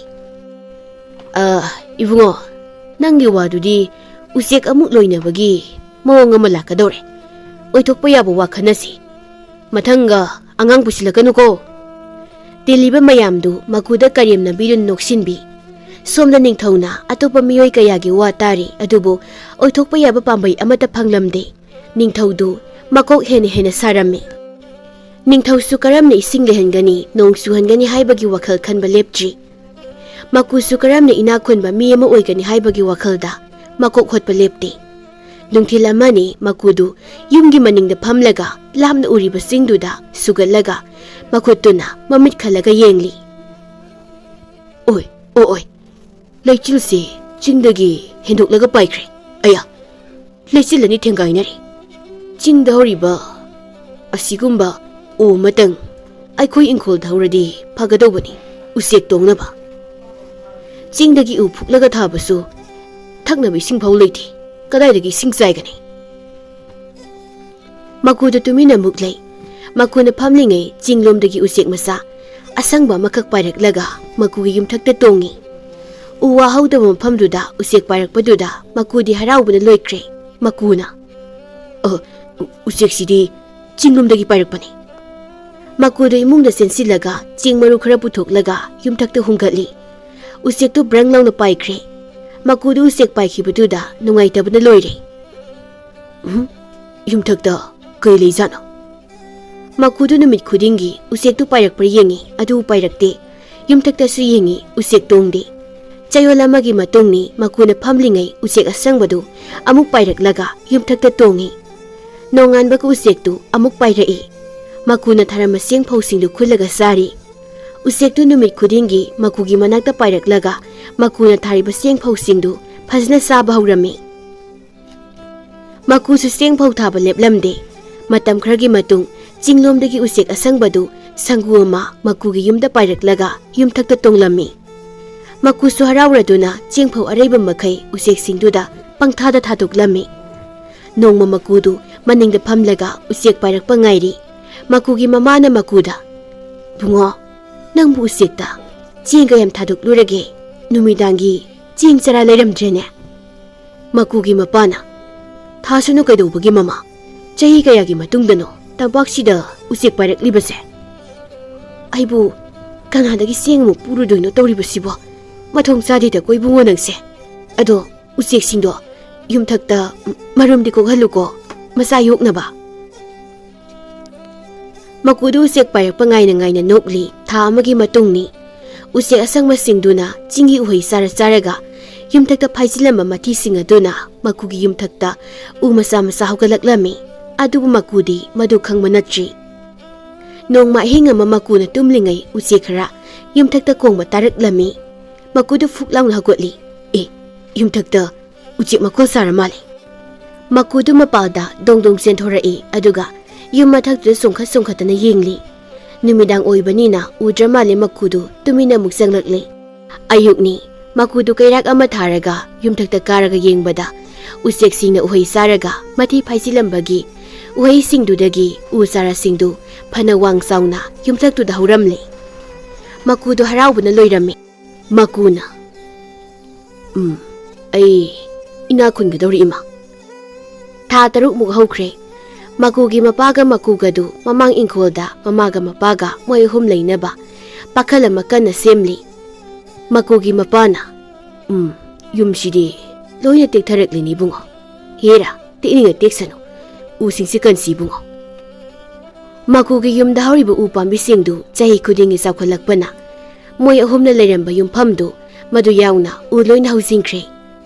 "ꯑ, ꯏꯕꯨꯡꯉꯣ, ꯅꯪꯒꯤ ꯋꯥꯗꯨꯗꯤ ꯎꯆꯦꯛ ꯑꯃꯨꯛ ꯂꯣꯏꯅꯕꯒꯤ ꯃꯑꯣꯡ ꯑꯃ ꯂꯥꯛꯀꯗꯧꯔꯦ꯫ ꯑꯣꯏꯊꯣꯛꯄ ꯌꯥꯕ ꯋꯥ ꯈꯟꯅꯁꯤ꯫ ꯃꯊꯪꯒ ꯑꯉꯥꯡ ꯄꯨꯁꯤꯜꯂꯛꯀꯅꯨꯀꯣ꯫" ꯇꯤꯜꯂꯤꯕ ꯃꯌꯥꯝꯗꯨ ꯃꯀꯨꯗ ꯀꯔꯦꯝꯅꯕꯤꯗꯨꯅ ꯅꯣꯛꯁꯤꯟꯕꯤ꯫ ꯁꯣꯝꯗ ꯅꯤꯡꯊꯧꯅ ꯑꯇꯣꯞꯄ ꯃꯤꯑꯣꯏ ꯀꯌꯥꯒꯤ ꯋꯥ ꯇꯥꯔꯤ, ꯑꯗꯨꯕꯨ ꯑꯣꯏꯊꯣꯛꯄ ꯌꯥꯕ ꯄꯥꯝꯕꯩ ꯑꯃꯠꯇ ꯐꯪꯂꯝꯗꯦ꯫ ꯅꯤꯡꯊꯧꯗꯨ ꯃꯀꯣꯛ ꯍꯦꯟꯅ ꯍꯦꯟꯅ ꯁꯥꯔꯝꯃꯤ꯫ ꯅꯤꯡꯊꯧꯁꯨ ꯀꯔꯝꯅ ꯏꯁꯤꯡ ꯂꯩꯍꯟꯒꯅꯤ, ꯅꯣꯡ ꯆꯨꯍꯟꯒꯅꯤ ꯍꯥꯏꯕꯒꯤ ꯋꯥꯈꯜ ꯈꯟꯕ ꯂꯦꯞꯇ꯭ꯔꯤ꯫ ꯃꯀꯨꯁꯨ ꯀꯔꯝꯅ ꯏꯅꯥꯛ ꯈꯨꯟꯕ ꯃꯤ ꯑꯃ ꯑꯣꯏꯒꯅꯤ ꯍꯥꯏꯕꯒꯤ ꯋꯥꯈꯜꯗ ꯃꯀꯣꯛ ꯍꯣꯠꯄ ꯂꯦꯞꯇꯦ꯫ ꯅꯨꯡꯊꯤꯜ ꯑꯃꯅꯤ ꯃꯀꯨꯗꯨ ꯌꯨꯝꯒꯤ ꯃꯅꯤꯡꯗ ꯐꯝꯂꯒ ꯂꯥꯞꯅ ꯎꯔꯤꯕ ꯆꯤꯡꯗꯨꯗ ꯁꯨꯒꯠꯂꯒ ꯃꯈꯨꯠꯇꯨꯅ ꯃꯃꯤꯠ ꯈꯜꯂꯒ ꯌꯦꯡꯂꯤ꯫ "ꯑꯣꯏ, ꯑꯣ, ꯑꯣꯏ, ꯂꯩꯆꯤꯜꯁꯤ ꯆꯤꯡꯗꯒꯤ ꯍꯦꯟꯗꯣꯛꯂꯒ ꯄꯥꯏꯈ꯭ꯔꯦ꯫ ꯑꯌꯥ, ꯂꯩꯆꯤꯜ ꯑꯅꯤ ꯊꯦꯡꯒꯥꯏꯅꯔꯦ꯫ ꯆꯤꯡꯗ ꯍꯧꯔꯤꯕ ꯑꯁꯤꯒꯨꯝꯕ ꯎ ꯑꯃꯇꯪ ꯑꯩꯈꯣꯏ ꯏꯪꯈꯣꯜꯗ ꯍꯧꯔꯗꯤ ꯐꯒꯗꯧꯕꯅꯤ, ꯎꯆꯦꯛ ꯇꯣꯡꯅꯕ꯫ ꯆꯤꯡꯗꯒꯤ ꯎ ꯐꯨꯛꯂꯒ ꯊꯥꯕꯁꯨ ꯊꯛꯅꯕ ꯏꯁꯤꯡ ꯐꯥꯎ ꯂꯩꯇꯦ꯫ ꯀꯗꯥꯏꯗꯒꯤ ꯏꯁꯤꯡ ꯆꯥꯏꯒꯅꯤ?" ꯃꯀꯨꯗꯨ ꯇꯨꯃꯤꯟꯅ ꯑꯃꯨꯛ ꯂꯩ꯫ ꯃꯀꯨꯅ ꯐꯝꯂꯤꯉꯩ ꯆꯤꯡꯂꯣꯝꯗꯒꯤ ꯎꯆꯦꯛ ꯃꯆꯥ ꯑꯁꯪꯕ ꯑꯃꯈꯛ ꯄꯥꯏꯔꯛꯂꯒ ꯃꯀꯨꯒꯤ ꯌꯨꯝꯊꯛꯇ ꯇꯣꯡꯉꯤ꯫ ꯎ ꯋꯥ ꯍꯧꯗꯕ ꯃꯐꯝꯗꯨꯗ ꯎꯆꯦꯛ ꯄꯥꯏꯔꯛꯄꯗꯨꯗ ꯃꯀꯨꯗꯤ ꯍꯔꯥꯎꯕꯅ ꯂꯣꯏꯈ꯭ꯔꯦ꯫ ꯃꯀꯨꯅ, "ꯑ, ꯎ-, ꯎꯆꯦꯛꯁꯤꯗꯤ ꯆꯤꯡꯂꯣꯝꯗꯒꯤ ꯄꯥꯏꯔꯛꯄꯅꯤ꯫" ꯃꯀꯨꯗꯨ ꯏꯃꯨꯡꯗ ꯆꯦꯟꯁꯤꯜꯂꯒ ꯆꯦꯡ ꯃꯔꯨ ꯈꯔ ꯄꯨꯊꯣꯛꯂꯒ ꯌꯨꯝꯊꯛꯇ ꯍꯨꯟꯒꯠꯂꯤ꯫ ꯎꯆꯦꯛꯇꯨ ꯕ꯭ꯔꯪ ꯂꯥꯎꯅ ꯄꯥꯏꯈ꯭ꯔꯦ꯫ ꯃꯀꯨꯗꯨ ꯎꯆꯦꯛ ꯄꯥꯏꯈꯤꯕꯗꯨꯗ ꯅꯨꯡꯉꯥꯏꯇꯕꯅ ꯂꯣꯏꯔꯦ꯫ "ꯎꯝ, ꯌꯨꯝꯊꯛꯇ ꯀꯩ ꯂꯩꯖꯥꯠꯅꯣ?" ꯃꯀꯨꯗꯨ ꯅꯨꯃꯤꯠ ꯈꯨꯗꯤꯡꯒꯤ ꯎꯆꯦꯛꯇꯨ ꯄꯥꯏꯔꯛꯄ꯭ꯔꯥ ꯌꯦꯡꯉꯤ, ꯑꯗꯨꯕꯨ ꯄꯥꯏꯔꯛꯇꯦ꯫ ꯌꯨꯝꯊꯛꯇꯁꯨ ꯌꯦꯡꯉꯤ, ꯎꯆꯦꯛ ꯇꯣꯡꯗꯦ꯫ ꯆꯌꯣꯜ ꯑꯃꯒꯤ ꯃꯇꯨꯡꯅꯤ ꯃꯀꯨꯅ ꯐꯝꯂꯤꯉꯩ ꯎꯆꯦꯛ ꯑꯁꯪꯕꯗꯨ ꯑꯃꯨꯛ ꯄꯥꯏꯔꯛꯂꯒ ꯌꯨꯝꯊꯛꯇ ꯇꯣꯡꯉꯤ꯫ ꯅꯣꯡꯉꯥꯟꯕꯒ ꯎꯆꯦꯛꯇꯨ ꯑꯃꯨꯛ ꯄꯥꯏꯔꯛꯏ꯫ ꯃꯀꯨꯅ ꯊꯥꯔꯝꯕ ꯆꯦꯡ ꯐꯧꯁꯤꯡꯗꯨ ꯈꯨꯜꯂꯒ ꯆꯥꯔꯤ꯫ ꯎꯆꯦꯛꯇꯨ ꯅꯨꯃꯤꯠ ꯈꯨꯗꯤꯡꯒꯤ ꯃꯀꯨꯒꯤ ꯃꯅꯥꯛꯇ ꯄꯥꯏꯔꯛꯂꯒ ꯃꯀꯨꯅ ꯊꯥꯔꯤꯕ ꯆꯦꯡ ꯐꯧꯁꯤꯡꯗꯨ ꯐꯖꯅ ꯆꯥꯕ ꯍꯧꯔꯝꯃꯤ꯫ ꯃꯀꯨꯁꯨ ꯆꯦꯡ ꯐꯧ ꯊꯥꯕ ꯂꯦꯞꯂꯝꯗꯦ꯫ ꯃꯇꯝ ꯈꯔꯒꯤ ꯃꯇꯨꯡ ꯆꯤꯡꯂꯣꯝꯗꯒꯤ ꯎꯆꯦꯛ ꯑꯁꯪꯕꯗꯨ ꯁꯪꯒꯨ ꯑꯃ ꯃꯀꯨꯒꯤ ꯌꯨꯝꯗ ꯄꯥꯏꯔꯛꯂꯒ ꯌꯨꯝꯊꯛꯇ ꯇꯣꯡꯂꯝꯃꯤ꯫ ꯃꯀꯨꯁꯨ ꯍꯔꯥꯎꯔꯗꯨꯅ ꯆꯦꯡꯐꯧ ꯑꯔꯩꯕ ꯃꯈꯩ ꯎꯆꯦꯛꯁꯤꯡꯗꯨꯗ ꯄꯪꯊꯥꯗ ꯊꯥꯗꯣꯛꯂꯝꯃꯤ꯫ ꯅꯣꯡꯃ ꯃꯀꯨꯗꯨ ꯃꯅꯤꯡꯗ ꯐꯝꯂꯒ ꯎꯆꯦꯛ ꯄꯥꯏꯔꯛꯄ ꯉꯥꯏꯔꯤ꯫ ꯃꯀꯨꯒꯤ ꯃꯃꯥꯅ ꯃꯀꯨꯗ, "ꯕꯨꯡꯉꯣ, ꯅꯪꯕꯨ ꯎꯆꯦꯛꯇ ꯆꯦꯡ ꯀꯌꯥꯝ ꯊꯥꯗꯣꯛꯂꯨꯔꯒꯦ? ꯅꯨꯃꯤꯗꯥꯡꯒꯤ ꯆꯦꯡ ꯆꯔꯥ ꯂꯩꯔꯝꯗ꯭ꯔꯦꯅꯦ?" ꯃꯀꯨꯒꯤ ꯃꯄꯥꯅ, "ꯊꯥꯁꯅꯨ ꯀꯩꯗꯧꯕꯒꯤ ꯃꯃꯥ? ꯆꯍꯤ ꯀꯌꯥꯒꯤ ꯃꯇꯨꯡꯗꯅꯣ ꯇꯝꯄꯥꯛꯁꯤꯗ ꯎꯆꯦꯛ ꯄꯥꯏꯔꯛꯂꯤꯕꯁꯦ? ꯑꯩꯕꯨ ꯀꯅꯥꯗꯒꯤ ꯆꯦꯡ ꯑꯃꯨꯛ ꯄꯨꯔꯨꯗꯣꯏꯅꯣ ꯇꯧꯔꯤꯕꯁꯤꯕꯣ? ꯃꯊꯣꯡ ꯆꯥꯗꯦꯗꯀꯣ ꯏꯕꯨꯡꯉꯣ ꯅꯪꯁꯦ꯫ ꯑꯗꯣ ꯎꯆꯦꯛꯁꯤꯡꯗꯣ ꯌꯨꯝꯊꯛꯇ ꯃꯔꯨꯝꯗꯤ ꯀꯣꯛꯍꯜꯂꯨꯀꯣ, ꯃꯆꯥ ꯌꯣꯛꯅꯕ꯫" ꯃꯀꯨꯗꯨ ꯎꯆꯦꯛ ꯄꯥꯏꯔꯛꯄ ꯉꯥꯏꯅ ꯉꯥꯏꯅ ꯅꯣꯛꯂꯤ꯫ ꯊꯥ ꯑꯃꯒꯤ ꯃꯇꯨꯡꯅꯤ꯫ ꯎꯆꯦꯛ ꯑꯁꯪꯕꯁꯤꯡꯗꯨꯅ ꯆꯤꯡꯒꯤ ꯎꯍꯩ ꯆꯥꯔ ꯆꯥꯔꯒ ꯌꯨꯝꯊꯛꯇ ꯐꯥꯏꯖꯤꯜꯂꯝꯕ ꯃꯊꯤꯁꯤꯡ ꯑꯗꯨꯅ ꯃꯀꯨꯒꯤ ꯌꯨꯝꯊꯛꯇ ꯎ ꯃꯆꯥ ꯃꯆꯥ ꯍꯧꯒꯠꯂꯛꯂꯝꯃꯤ꯫ ꯑꯗꯨꯕꯨ ꯃꯀꯨꯗꯤ ꯃꯗꯨ ꯈꯪꯕ ꯅꯠꯇ꯭ꯔꯤ꯫ ꯅꯣꯡꯃ ꯑꯍꯤꯡ ꯑꯃ ꯃꯀꯨꯅ ꯇꯨꯝꯂꯤꯉꯩ ꯎꯆꯦꯛ ꯈꯔ ꯌꯨꯝꯊꯛꯇ ꯈꯣꯡꯕ ꯇꯥꯔꯛꯂꯝꯃꯤ꯫ ꯃꯀꯨꯗꯨ ꯐꯨꯛ ꯂꯥꯎꯅ ꯍꯧꯒꯠꯂꯤ꯫ "ꯑꯦ, ꯌꯨꯝꯊꯛꯇ ꯎꯆꯦꯛ ꯃꯈꯣꯜ ꯁꯥꯔ ꯃꯥꯜꯂꯦ꯫" ꯃꯀꯨꯗꯨ ꯃꯄꯥꯜꯗ ꯗꯣꯡ ꯗꯣꯡ ꯆꯦꯟꯊꯣꯔꯛꯏ, ꯑꯗꯨꯒ ꯌꯨꯝ ꯃꯊꯛꯇꯨꯗ ꯆꯣꯡꯈꯠ ꯆꯣꯡꯈꯠꯇꯅ ꯌꯦꯡꯂꯤ꯫ ꯅꯨꯃꯤꯗꯥꯡ ꯑꯣꯏꯕꯅꯤꯅ ꯎꯗ꯭ꯔ ꯃꯥꯜꯂꯦ, ꯃꯀꯨꯗꯨ ꯇꯨꯃꯤꯟꯅ ꯑꯃꯨꯛ ꯆꯪꯂꯛꯂꯦ꯫ ꯑꯌꯨꯛꯅꯤ꯫ ꯃꯀꯨꯗꯨ ꯀꯩꯔꯥꯛ ꯑꯃ ꯊꯥꯔꯒ ꯌꯨꯝꯊꯛꯇ ꯀꯥꯔꯒ ꯌꯦꯡꯕꯗ ꯎꯆꯦꯛꯁꯤꯡꯅ ꯎꯍꯩ ꯆꯥꯔꯒ ꯃꯊꯤ ꯐꯥꯏꯖꯤꯜꯂꯝꯕꯒꯤ ꯎꯍꯩꯁꯤꯡꯗꯨꯗꯒꯤ ꯎ ꯆꯥꯔꯥꯁꯤꯡꯗꯨ ꯐꯅ ꯋꯥꯡ ꯆꯥꯎꯅ ꯌꯨꯝꯊꯛꯇꯨꯗ ꯍꯧꯔꯝꯂꯦ꯫ ꯃꯀꯨꯗꯨ ꯍꯔꯥꯎꯕꯅ ꯂꯣꯏꯔꯝꯃꯤ꯫ ꯃꯀꯨꯅ, "ꯎꯝ, ꯑꯩ ꯏꯅꯥꯛ ꯈꯨꯟꯒꯗꯧꯔꯤ, ꯏꯃꯥ꯫" ꯊꯥ ꯇꯔꯨꯛꯃꯨꯛ ꯍꯧꯈ꯭ꯔꯦ꯫ ꯃꯀꯨꯒꯤ ꯃꯄꯥꯒ ꯃꯀꯨꯒꯗꯨ ꯃꯃꯥꯡ ꯏꯪꯈꯣꯜꯗ ꯃꯃꯥꯒ ꯃꯄꯥꯒ ꯃꯣꯏ ꯑꯍꯨꯝ ꯂꯩꯅꯕ ꯄꯥꯈꯜ ꯑꯃ ꯀꯟꯅ ꯁꯦꯝꯂꯤ꯫ ꯃꯀꯨꯒꯤ ꯃꯄꯥꯅ, "ꯎꯝ, ꯌꯨꯝꯁꯤꯗꯤ ꯂꯣꯏꯅ ꯇꯦꯛꯊꯔꯛꯂꯤꯅꯤ ꯏꯕꯨꯡꯉꯣ꯫ ꯍꯦꯔꯥ, ꯇꯦꯛꯅꯤꯡꯉ ꯇꯦꯛꯁꯅꯨ꯫ ꯎꯁꯤꯡꯁꯤ ꯀꯟꯁꯤ ꯏꯕꯨꯡꯉꯣ꯫" ꯃꯀꯨꯒꯤ ꯌꯨꯝꯗ ꯍꯧꯔꯤꯕ ꯎ ꯄꯥꯝꯕꯤꯁꯤꯡꯗꯨ ꯆꯍꯤ ꯈꯨꯗꯤꯡꯒꯤ ꯆꯥꯎꯈꯠꯂꯛꯄꯅ ꯃꯣꯏ ꯑꯍꯨꯝꯅ ꯂꯩꯔꯝꯕ ꯌꯨꯝꯐꯝꯗꯨ, ꯃꯗꯨ ꯌꯥꯎꯅ ꯎ ꯂꯣꯏꯅ ꯍꯧꯖꯤꯟꯈ꯭ꯔꯦ꯫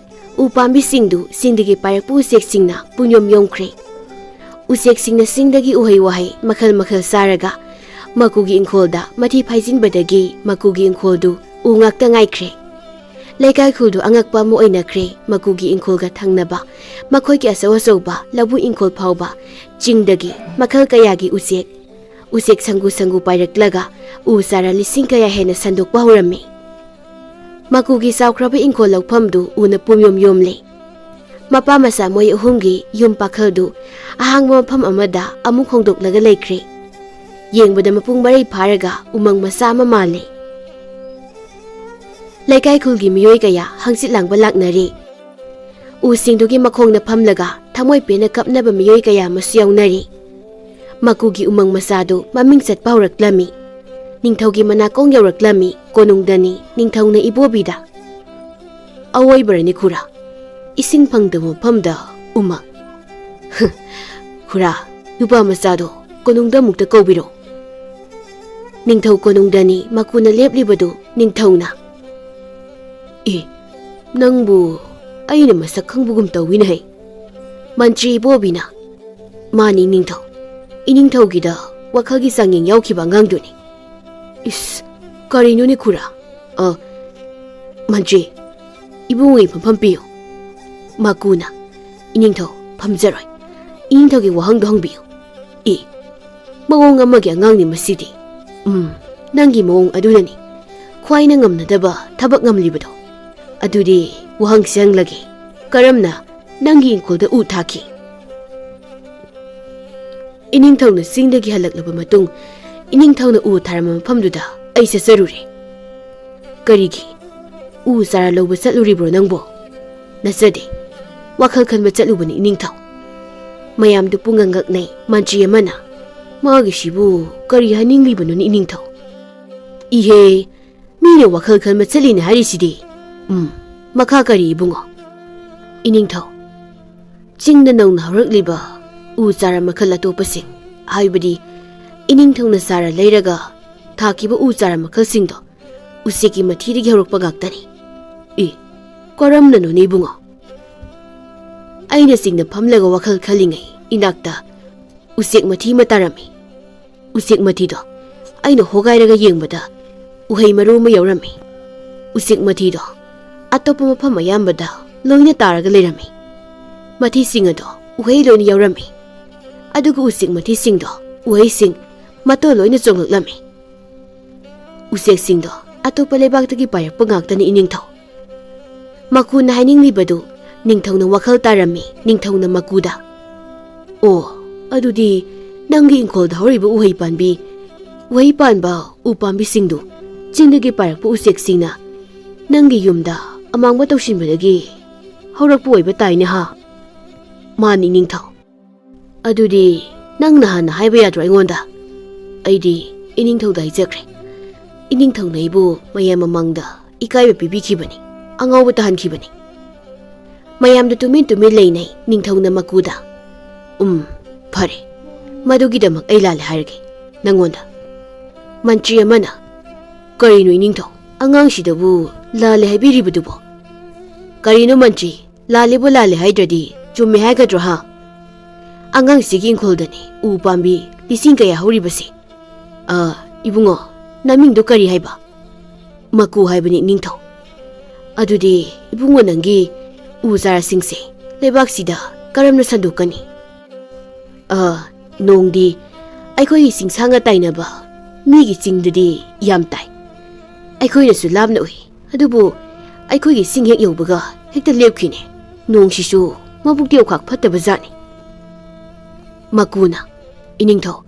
ꯎ ꯄꯥꯝꯕꯤꯁꯤꯡꯗꯨ ꯆꯤꯡꯗꯒꯤ ꯄꯥꯏꯔꯛꯄ ꯎꯆꯦꯛꯁꯤꯡꯅ ꯄꯨꯡꯌꯣꯝ ꯌꯣꯝꯈ꯭ꯔꯦ꯫ ꯎꯆꯦꯛꯁꯤꯡꯅ ꯆꯤꯡꯗꯒꯤ ꯎꯍꯩ ꯋꯥꯍꯩ ꯃꯈꯜ ꯃꯈꯜ ꯆꯥꯔꯒ ꯃꯀꯨꯒꯤ ꯏꯪꯈꯣꯜꯗ ꯃꯊꯤ ꯐꯥꯏꯖꯤꯟꯕꯗꯒꯤ ꯃꯀꯨꯒꯤ ꯏꯪꯈꯣꯜꯗꯨ ꯎ ꯉꯥꯛꯇ ꯉꯥꯏꯈ꯭ꯔꯦ꯫ ꯂꯩꯀꯥꯏ ꯈꯨꯜꯗꯨ ꯑꯉꯛꯄ ꯑꯃ ꯑꯣꯏꯅꯈ꯭ꯔꯦ꯫ ꯃꯀꯨꯒꯤ ꯏꯪꯈꯣꯜꯒ ꯊꯪꯅꯕ ꯃꯈꯣꯏꯒꯤ ꯑꯆꯧ ꯑꯆꯧꯕ ꯂꯧꯕꯨꯛ ꯏꯪꯈꯣꯜ ꯐꯥꯎꯕ ꯆꯤꯡꯗꯒꯤ ꯃꯈꯜ ꯀꯌꯥꯒꯤ ꯎꯆꯦꯛ, ꯎꯆꯦꯛ ꯁꯪꯒꯨ ꯁꯪꯒꯨ ꯄꯥꯏꯔꯛꯂꯒ ꯎ ꯆꯥꯔꯥ ꯂꯤꯁꯤꯡ ꯀꯌꯥ ꯍꯦꯟꯅ ꯁꯟꯗꯣꯛꯄ ꯍꯧꯔꯝꯃꯤ꯫ ꯃꯀꯨꯒꯤ ꯆꯥꯎꯈ꯭ꯔꯕ ꯏꯪꯈꯣꯜ ꯂꯧꯐꯝꯗꯨ ꯎꯅ ꯄꯨꯝꯌꯣꯝ ꯌꯣꯝꯂꯦ꯫ ꯃꯄꯥ ꯃꯆꯥ ꯃꯣꯏ ꯑꯍꯨꯝꯒꯤ ꯌꯨꯝ ꯄꯥꯈꯜꯗꯨ ꯑꯍꯥꯡꯕ ꯃꯐꯝ ꯑꯃꯗ ꯑꯃꯨꯛ ꯍꯣꯡꯗꯣꯛꯂꯒ ꯂꯩꯈ꯭ꯔꯦ꯫ ꯌꯦꯡꯕꯗ ꯃꯄꯨꯡ ꯃꯔꯩ ꯐꯥꯔꯒ ꯎꯃꯪ ꯃꯆꯥ ꯑꯃ ꯃꯥꯜꯂꯦ꯫ ꯂꯩꯀꯥꯏ ꯈꯨꯜꯒꯤ ꯃꯤꯑꯣꯏ ꯀꯌꯥ ꯍꯪꯆꯤꯠ ꯂꯥꯡꯕ ꯂꯥꯛꯅꯔꯤ꯫ ꯎꯁꯤꯡꯗꯨꯒꯤ ꯃꯈꯣꯡꯗ ꯐꯝꯂꯒ ꯊꯃꯣꯏ ꯄꯦꯟꯅ ꯀꯞꯅꯕ ꯃꯤꯑꯣꯏ ꯀꯌꯥ ꯑꯃꯁꯨ ꯌꯥꯎꯅꯔꯤ꯫ ꯃꯀꯨꯒꯤ ꯎꯃꯪ ꯃꯆꯥꯗꯨ ꯃꯃꯤꯡ ꯆꯠꯄ ꯍꯧꯔꯛꯂꯝꯃꯤ꯫ ꯅꯤꯡꯊꯧꯒꯤ ꯃꯅꯥꯀꯣꯡ ꯌꯧꯔꯛꯂꯝꯃꯤ꯫ ꯀꯣꯅꯨꯡꯗꯅꯤ ꯅꯤꯡꯊꯧꯅ ꯏꯕꯣꯕꯤꯗ꯫ "ꯑꯋꯣꯏꯕꯔꯅꯤ ꯈꯨꯔꯥ, ꯏꯁꯤꯡ ꯐꯪꯗꯕ ꯃꯐꯝꯗ ꯎꯃꯪ꯫ ꯈꯨꯔꯥ, ꯅꯨꯄꯥ ꯃꯆꯥꯗꯣ ꯀꯣꯅꯨꯡꯗ ꯑꯃꯨꯛꯇ ꯀꯧꯕꯤꯔꯣ꯫" ꯅꯤꯡꯊꯧ ꯀꯣꯅꯨꯡꯗꯅꯤ ꯃꯀꯨꯅ ꯂꯦꯞꯂꯤꯕꯗꯨ ꯅꯤꯡꯊꯧꯅ꯫ "ꯑꯦ, ꯅꯪꯕꯨ ꯑꯩꯅ ꯃꯁꯛ ꯈꯪꯕꯒꯨꯝ ꯇꯧꯋꯤꯅꯦ ꯍꯦ꯫" ꯃꯟꯇ꯭ꯔꯤ ꯏꯕꯣꯕꯤꯅ꯫ "ꯃꯥꯅꯤ ꯅꯤꯡꯊꯧ, ꯏꯅꯤꯡꯊꯧꯒꯤꯗ ꯋꯥꯈꯜꯒꯤ ꯆꯥꯡꯌꯦꯡ ꯌꯥꯎꯈꯤꯕ ꯑꯉꯥꯡꯗꯨꯅꯤ꯫" "ꯏꯁ, ꯀꯔꯤꯅꯣꯅꯦ ꯈꯨꯔꯥ? ꯑ, ꯃꯟꯇ꯭ꯔꯤ, ꯏꯕꯨꯡꯉꯣꯒꯤ ꯐꯝꯐꯝ ꯄꯤꯌꯨ꯫" ꯃꯀꯨꯅ꯫ "ꯏꯅꯤꯡꯊꯧ, ꯐꯝꯖꯔꯣꯏ꯫ ꯏꯅꯤꯡꯊꯧꯒꯤ ꯋꯥꯍꯪꯗꯣ ꯍꯪꯕꯤꯌꯨ꯫" "ꯑꯦ, ꯃꯑꯣꯡ ꯑꯃꯒꯤ ꯑꯉꯥꯡꯅꯤ ꯃꯁꯤꯗꯤ꯫ ꯎꯝ, ꯅꯪꯒꯤ ꯃꯑꯣꯡ ꯑꯗꯨꯅꯅꯤ ꯈ꯭ꯋꯥꯏꯅ ꯉꯝꯅꯗꯕ ꯊꯕꯛ ꯉꯝꯂꯤꯕꯗꯣ꯫ ꯑꯗꯨꯗꯤ ꯋꯥꯍꯪꯁꯦ ꯍꯪꯂꯒꯦ, ꯀꯔꯝꯅ ꯅꯪꯒꯤ ꯏꯪꯈꯣꯜꯗ ꯎ ꯊꯥꯈꯤ?" ꯏꯅꯤꯡꯊꯧꯅ ꯆꯤꯡꯗꯒꯤ ꯍꯜꯂꯛꯂꯕ ꯃꯇꯨꯡ, ꯏꯅꯤꯡꯊꯧꯅ ꯎ ꯊꯥꯔꯝꯕ ꯃꯐꯝꯗꯨꯗ ꯑꯩ ꯆꯠꯆꯔꯨꯔꯦ꯫ "ꯀꯔꯤꯒꯤ? ꯎ ꯆꯥꯔꯥ ꯂꯧꯕ ꯆꯠꯂꯨꯔꯤꯕ꯭ꯔꯣ ꯅꯪꯕꯣ?" "ꯅꯠꯆꯗꯦ, ꯋꯥꯈꯜ ꯈꯟꯕ ꯆꯠꯂꯨꯕꯅꯤ ꯏꯅꯤꯡꯊꯧ꯫" ꯃꯌꯥꯝꯗꯨ ꯄꯨꯡꯉꯛ ꯉꯛꯅꯩ꯫ ꯃꯟꯇ꯭ꯔꯤ ꯑꯃꯅ, "ꯃꯥꯒꯤꯁꯤꯕꯨ ꯀꯔꯤ ꯍꯥꯏꯅꯤꯡꯂꯤꯕꯅꯣꯅꯦ ꯏꯅꯤꯡꯊꯧ?" "ꯏꯍꯦ, ꯃꯤꯅ ꯋꯥꯈꯜ ꯈꯟꯕ ꯆꯠꯂꯤꯅꯦ ꯍꯥꯏꯔꯤꯁꯤꯗꯤ꯫ ꯎꯝ, ꯃꯈꯥ ꯀꯔꯤ ꯏꯕꯨꯡꯉꯣ?" "ꯏꯅꯤꯡꯊꯧ, ꯆꯤꯡꯗ ꯅꯧꯅ ꯍꯧꯔꯛꯂꯤꯕ ꯎ ꯆꯥꯔꯥ ꯃꯈꯜ ꯑꯇꯣꯞꯄꯁꯤꯡ, ꯍꯥꯏꯕꯗꯤ ꯏꯅꯤꯡꯊꯧꯅ ꯆꯥꯔꯥ ꯂꯩꯔꯒ ꯊꯥꯈꯤꯕ ꯎ ꯆꯥꯔꯥ ꯃꯈꯜꯁꯤꯡꯗꯣ ꯎꯆꯦꯛꯀꯤ ꯃꯊꯤꯗꯒꯤ ꯍꯧꯔꯛꯄ ꯉꯥꯛꯇꯅꯤ꯫" "ꯑꯦ, ꯀꯔꯝꯅꯅꯣꯅꯦ ꯏꯕꯨꯡꯉꯣ?" ꯑꯩꯅ ꯆꯤꯡꯗ ꯐꯝꯂꯒ ꯋꯥꯈꯜ ꯈꯜꯂꯤꯉꯩ ꯏꯅꯥꯛꯇ ꯎꯆꯦꯛ ꯃꯊꯤ ꯑꯃ ꯇꯥꯔꯝꯃꯤ꯫ ꯎꯆꯦꯛ ꯃꯊꯤꯗꯣ ꯑꯩꯅ ꯍꯣꯒꯥꯏꯔꯒ ꯌꯦꯡꯕꯗ ꯎꯍꯩ ꯃꯔꯨ ꯑꯃ ꯌꯥꯎꯔꯝꯃꯤ꯫ ꯎꯆꯦꯛ ꯃꯊꯤꯗꯣ ꯑꯇꯣꯞꯄ ꯃꯐꯝ ꯑꯌꯥꯝꯕꯗ ꯂꯣꯏꯅ ꯇꯥꯔꯒ ꯂꯩꯔꯝꯃꯤ꯫ ꯃꯊꯤꯁꯤꯡ ꯑꯗꯣ ꯎꯍꯩ ꯂꯣꯏꯅ ꯌꯥꯎꯔꯝꯃꯤ꯫ ꯑꯗꯨꯒ ꯎꯆꯦꯛ ꯃꯊꯤꯁꯤꯡꯗꯣ ꯎꯍꯩꯁꯤꯡ ꯃꯇꯣꯟ ꯂꯣꯏꯅ ꯆꯣꯡꯂꯛꯂꯝꯃꯤ꯫ ꯎꯆꯦꯛꯁꯤꯡꯗꯣ ꯑꯇꯣꯞꯄ ꯂꯩꯕꯥꯛꯇꯒꯤ ꯄꯥꯏꯔꯛꯄ ꯉꯥꯛꯇꯅꯤ, ꯏꯅꯤꯡꯊꯧ꯫ ꯃꯀꯨꯅ ꯍꯥꯏꯅꯤꯡꯂꯤꯕꯗꯨ ꯅꯤꯡꯊꯧꯅ ꯋꯥꯈꯜ ꯇꯥꯔꯝꯃꯤ, ꯅꯤꯡꯊꯧꯅ ꯃꯀꯨꯗ꯫ ꯑꯣ, ꯑꯗꯨꯗꯤ ꯅꯪꯒꯤ ꯏꯪꯈꯣꯜꯗ ꯍꯧꯔꯤꯕ ꯎꯍꯩ ꯄꯥꯝꯕꯤ, ꯎꯍꯩ ꯄꯥꯟꯕ ꯎ ꯄꯥꯝꯕꯤꯁꯤꯡꯗꯨ ꯆꯤꯡꯗꯒꯤ ꯄꯥꯏꯔꯛꯄ ꯎꯆꯦꯛꯁꯤꯡꯅ ꯅꯪꯒꯤ ꯌꯨꯝꯗ ꯑꯃꯥꯡꯕ ꯇꯧꯁꯤꯟꯕꯗꯒꯤ ꯍꯧꯔꯛꯄ ꯑꯣꯏꯕ ꯇꯥꯏꯅꯦ ꯍꯥ? ꯃꯥꯅꯤ, ꯏꯅꯤꯡꯊꯧ꯫ ꯑꯗꯨꯗꯤ ꯅꯪꯅ ꯍꯥꯟꯅ ꯍꯥꯏꯕ ꯌꯥꯗ꯭ꯔꯣ ꯑꯩꯉꯣꯟꯗ? ꯑꯩꯗꯤ ꯏꯅꯤꯡꯊꯧꯗ ꯍꯥꯏꯖꯈ꯭ꯔꯦ꯫ ꯏꯅꯤꯡꯊꯧꯅ ꯑꯩꯕꯨ ꯃꯌꯥꯝ ꯃꯃꯥꯡꯗ ꯏꯀꯥꯏꯕ ꯄꯤꯕꯤꯈꯤꯕꯅꯤ, ꯑꯉꯥꯎꯕ ꯇꯥꯍꯟꯈꯤꯕꯅꯤ꯫ ꯃꯌꯥꯝꯗ ꯇꯨꯃꯤꯟ ꯇꯨꯃꯤꯟ ꯂꯩꯅꯩ ꯅꯤꯡꯊꯧꯅ ꯃꯀꯨꯗ꯫ ꯎꯝ, ꯐꯔꯦ, ꯃꯗꯨꯒꯤꯗꯃꯛ ꯑꯩ ꯂꯥꯜꯂꯦ ꯍꯥꯏꯔꯒꯦ ꯅꯪꯉꯣꯟꯗ꯫ ꯃꯟꯇ꯭ꯔꯤ ꯑꯃꯅ, ꯀꯔꯤꯅꯣ ꯏꯅꯤꯡꯊꯧ, ꯑꯉꯥꯡꯁꯤꯗꯕꯨ ꯂꯥꯜꯂꯦ ꯍꯥꯏꯕꯤꯔꯤꯕꯗꯨꯕꯣ? ꯀꯔꯤꯅꯣ ꯃꯟꯇ꯭ꯔꯤ, ꯂꯥꯜꯂꯦꯕꯨ ꯂꯥꯜꯂꯦ ꯍꯥꯏꯗ꯭ꯔꯗꯤ ꯆꯨꯝꯃꯦ ꯍꯥꯏꯒꯗ꯭ꯔꯣ ꯍꯥ? ꯑꯉꯥꯡꯁꯤꯒꯤ ꯏꯪꯈꯣꯜꯗꯅꯤ ꯎ ꯄꯥꯝꯕꯤ ꯂꯤꯁꯤꯡ ꯀꯌꯥ ꯍꯧꯔꯤꯕꯁꯦ꯫ ꯑ, ꯏꯕꯨꯡꯉꯣ, ꯅꯃꯤꯡꯗꯨ ꯀꯔꯤ ꯍꯥꯏꯕ? ꯃꯀꯨ ꯍꯥꯏꯕꯅꯤ, ꯏꯅꯤꯡꯊꯧ꯫ ꯑꯗꯨꯗꯤ ꯏꯕꯨꯡꯉꯣ, ꯅꯪꯒꯤ ꯎ ꯆꯥꯔꯥꯁꯤꯡꯁꯦ ꯂꯩꯕꯥꯛꯁꯤꯗ ꯀꯔꯝꯅ ꯁꯟꯗꯣꯛꯀꯅꯤ? ꯑ, ꯅꯣꯡꯗꯤ ꯑꯩꯈꯣꯏꯒꯤ ꯆꯤꯡꯁꯥꯡꯒ ꯇꯥꯏꯅꯕ ꯃꯤꯒꯤ ꯆꯤꯡꯗꯗꯤ ꯌꯥꯝ ꯇꯥꯏ꯫ ꯑꯩꯈꯣꯏꯅꯁꯨ ꯂꯥꯞꯅ ꯎꯏ, ꯑꯗꯨꯕꯨ ꯑꯩꯈꯣꯏꯒꯤ ꯆꯤꯡ ꯍꯦꯛ ꯌꯧꯕꯒ ꯍꯦꯛꯇ ꯂꯦꯞꯈꯤꯅꯦ꯫ ꯅꯣꯡꯁꯤꯁꯨ ꯃꯕꯨꯛꯇꯤ ꯑꯣꯈꯥꯛ ꯐꯠꯇꯕ ꯖꯥꯠꯅꯤ꯫ ꯃꯀꯨꯅ, ꯏꯅꯤꯡꯊꯧ,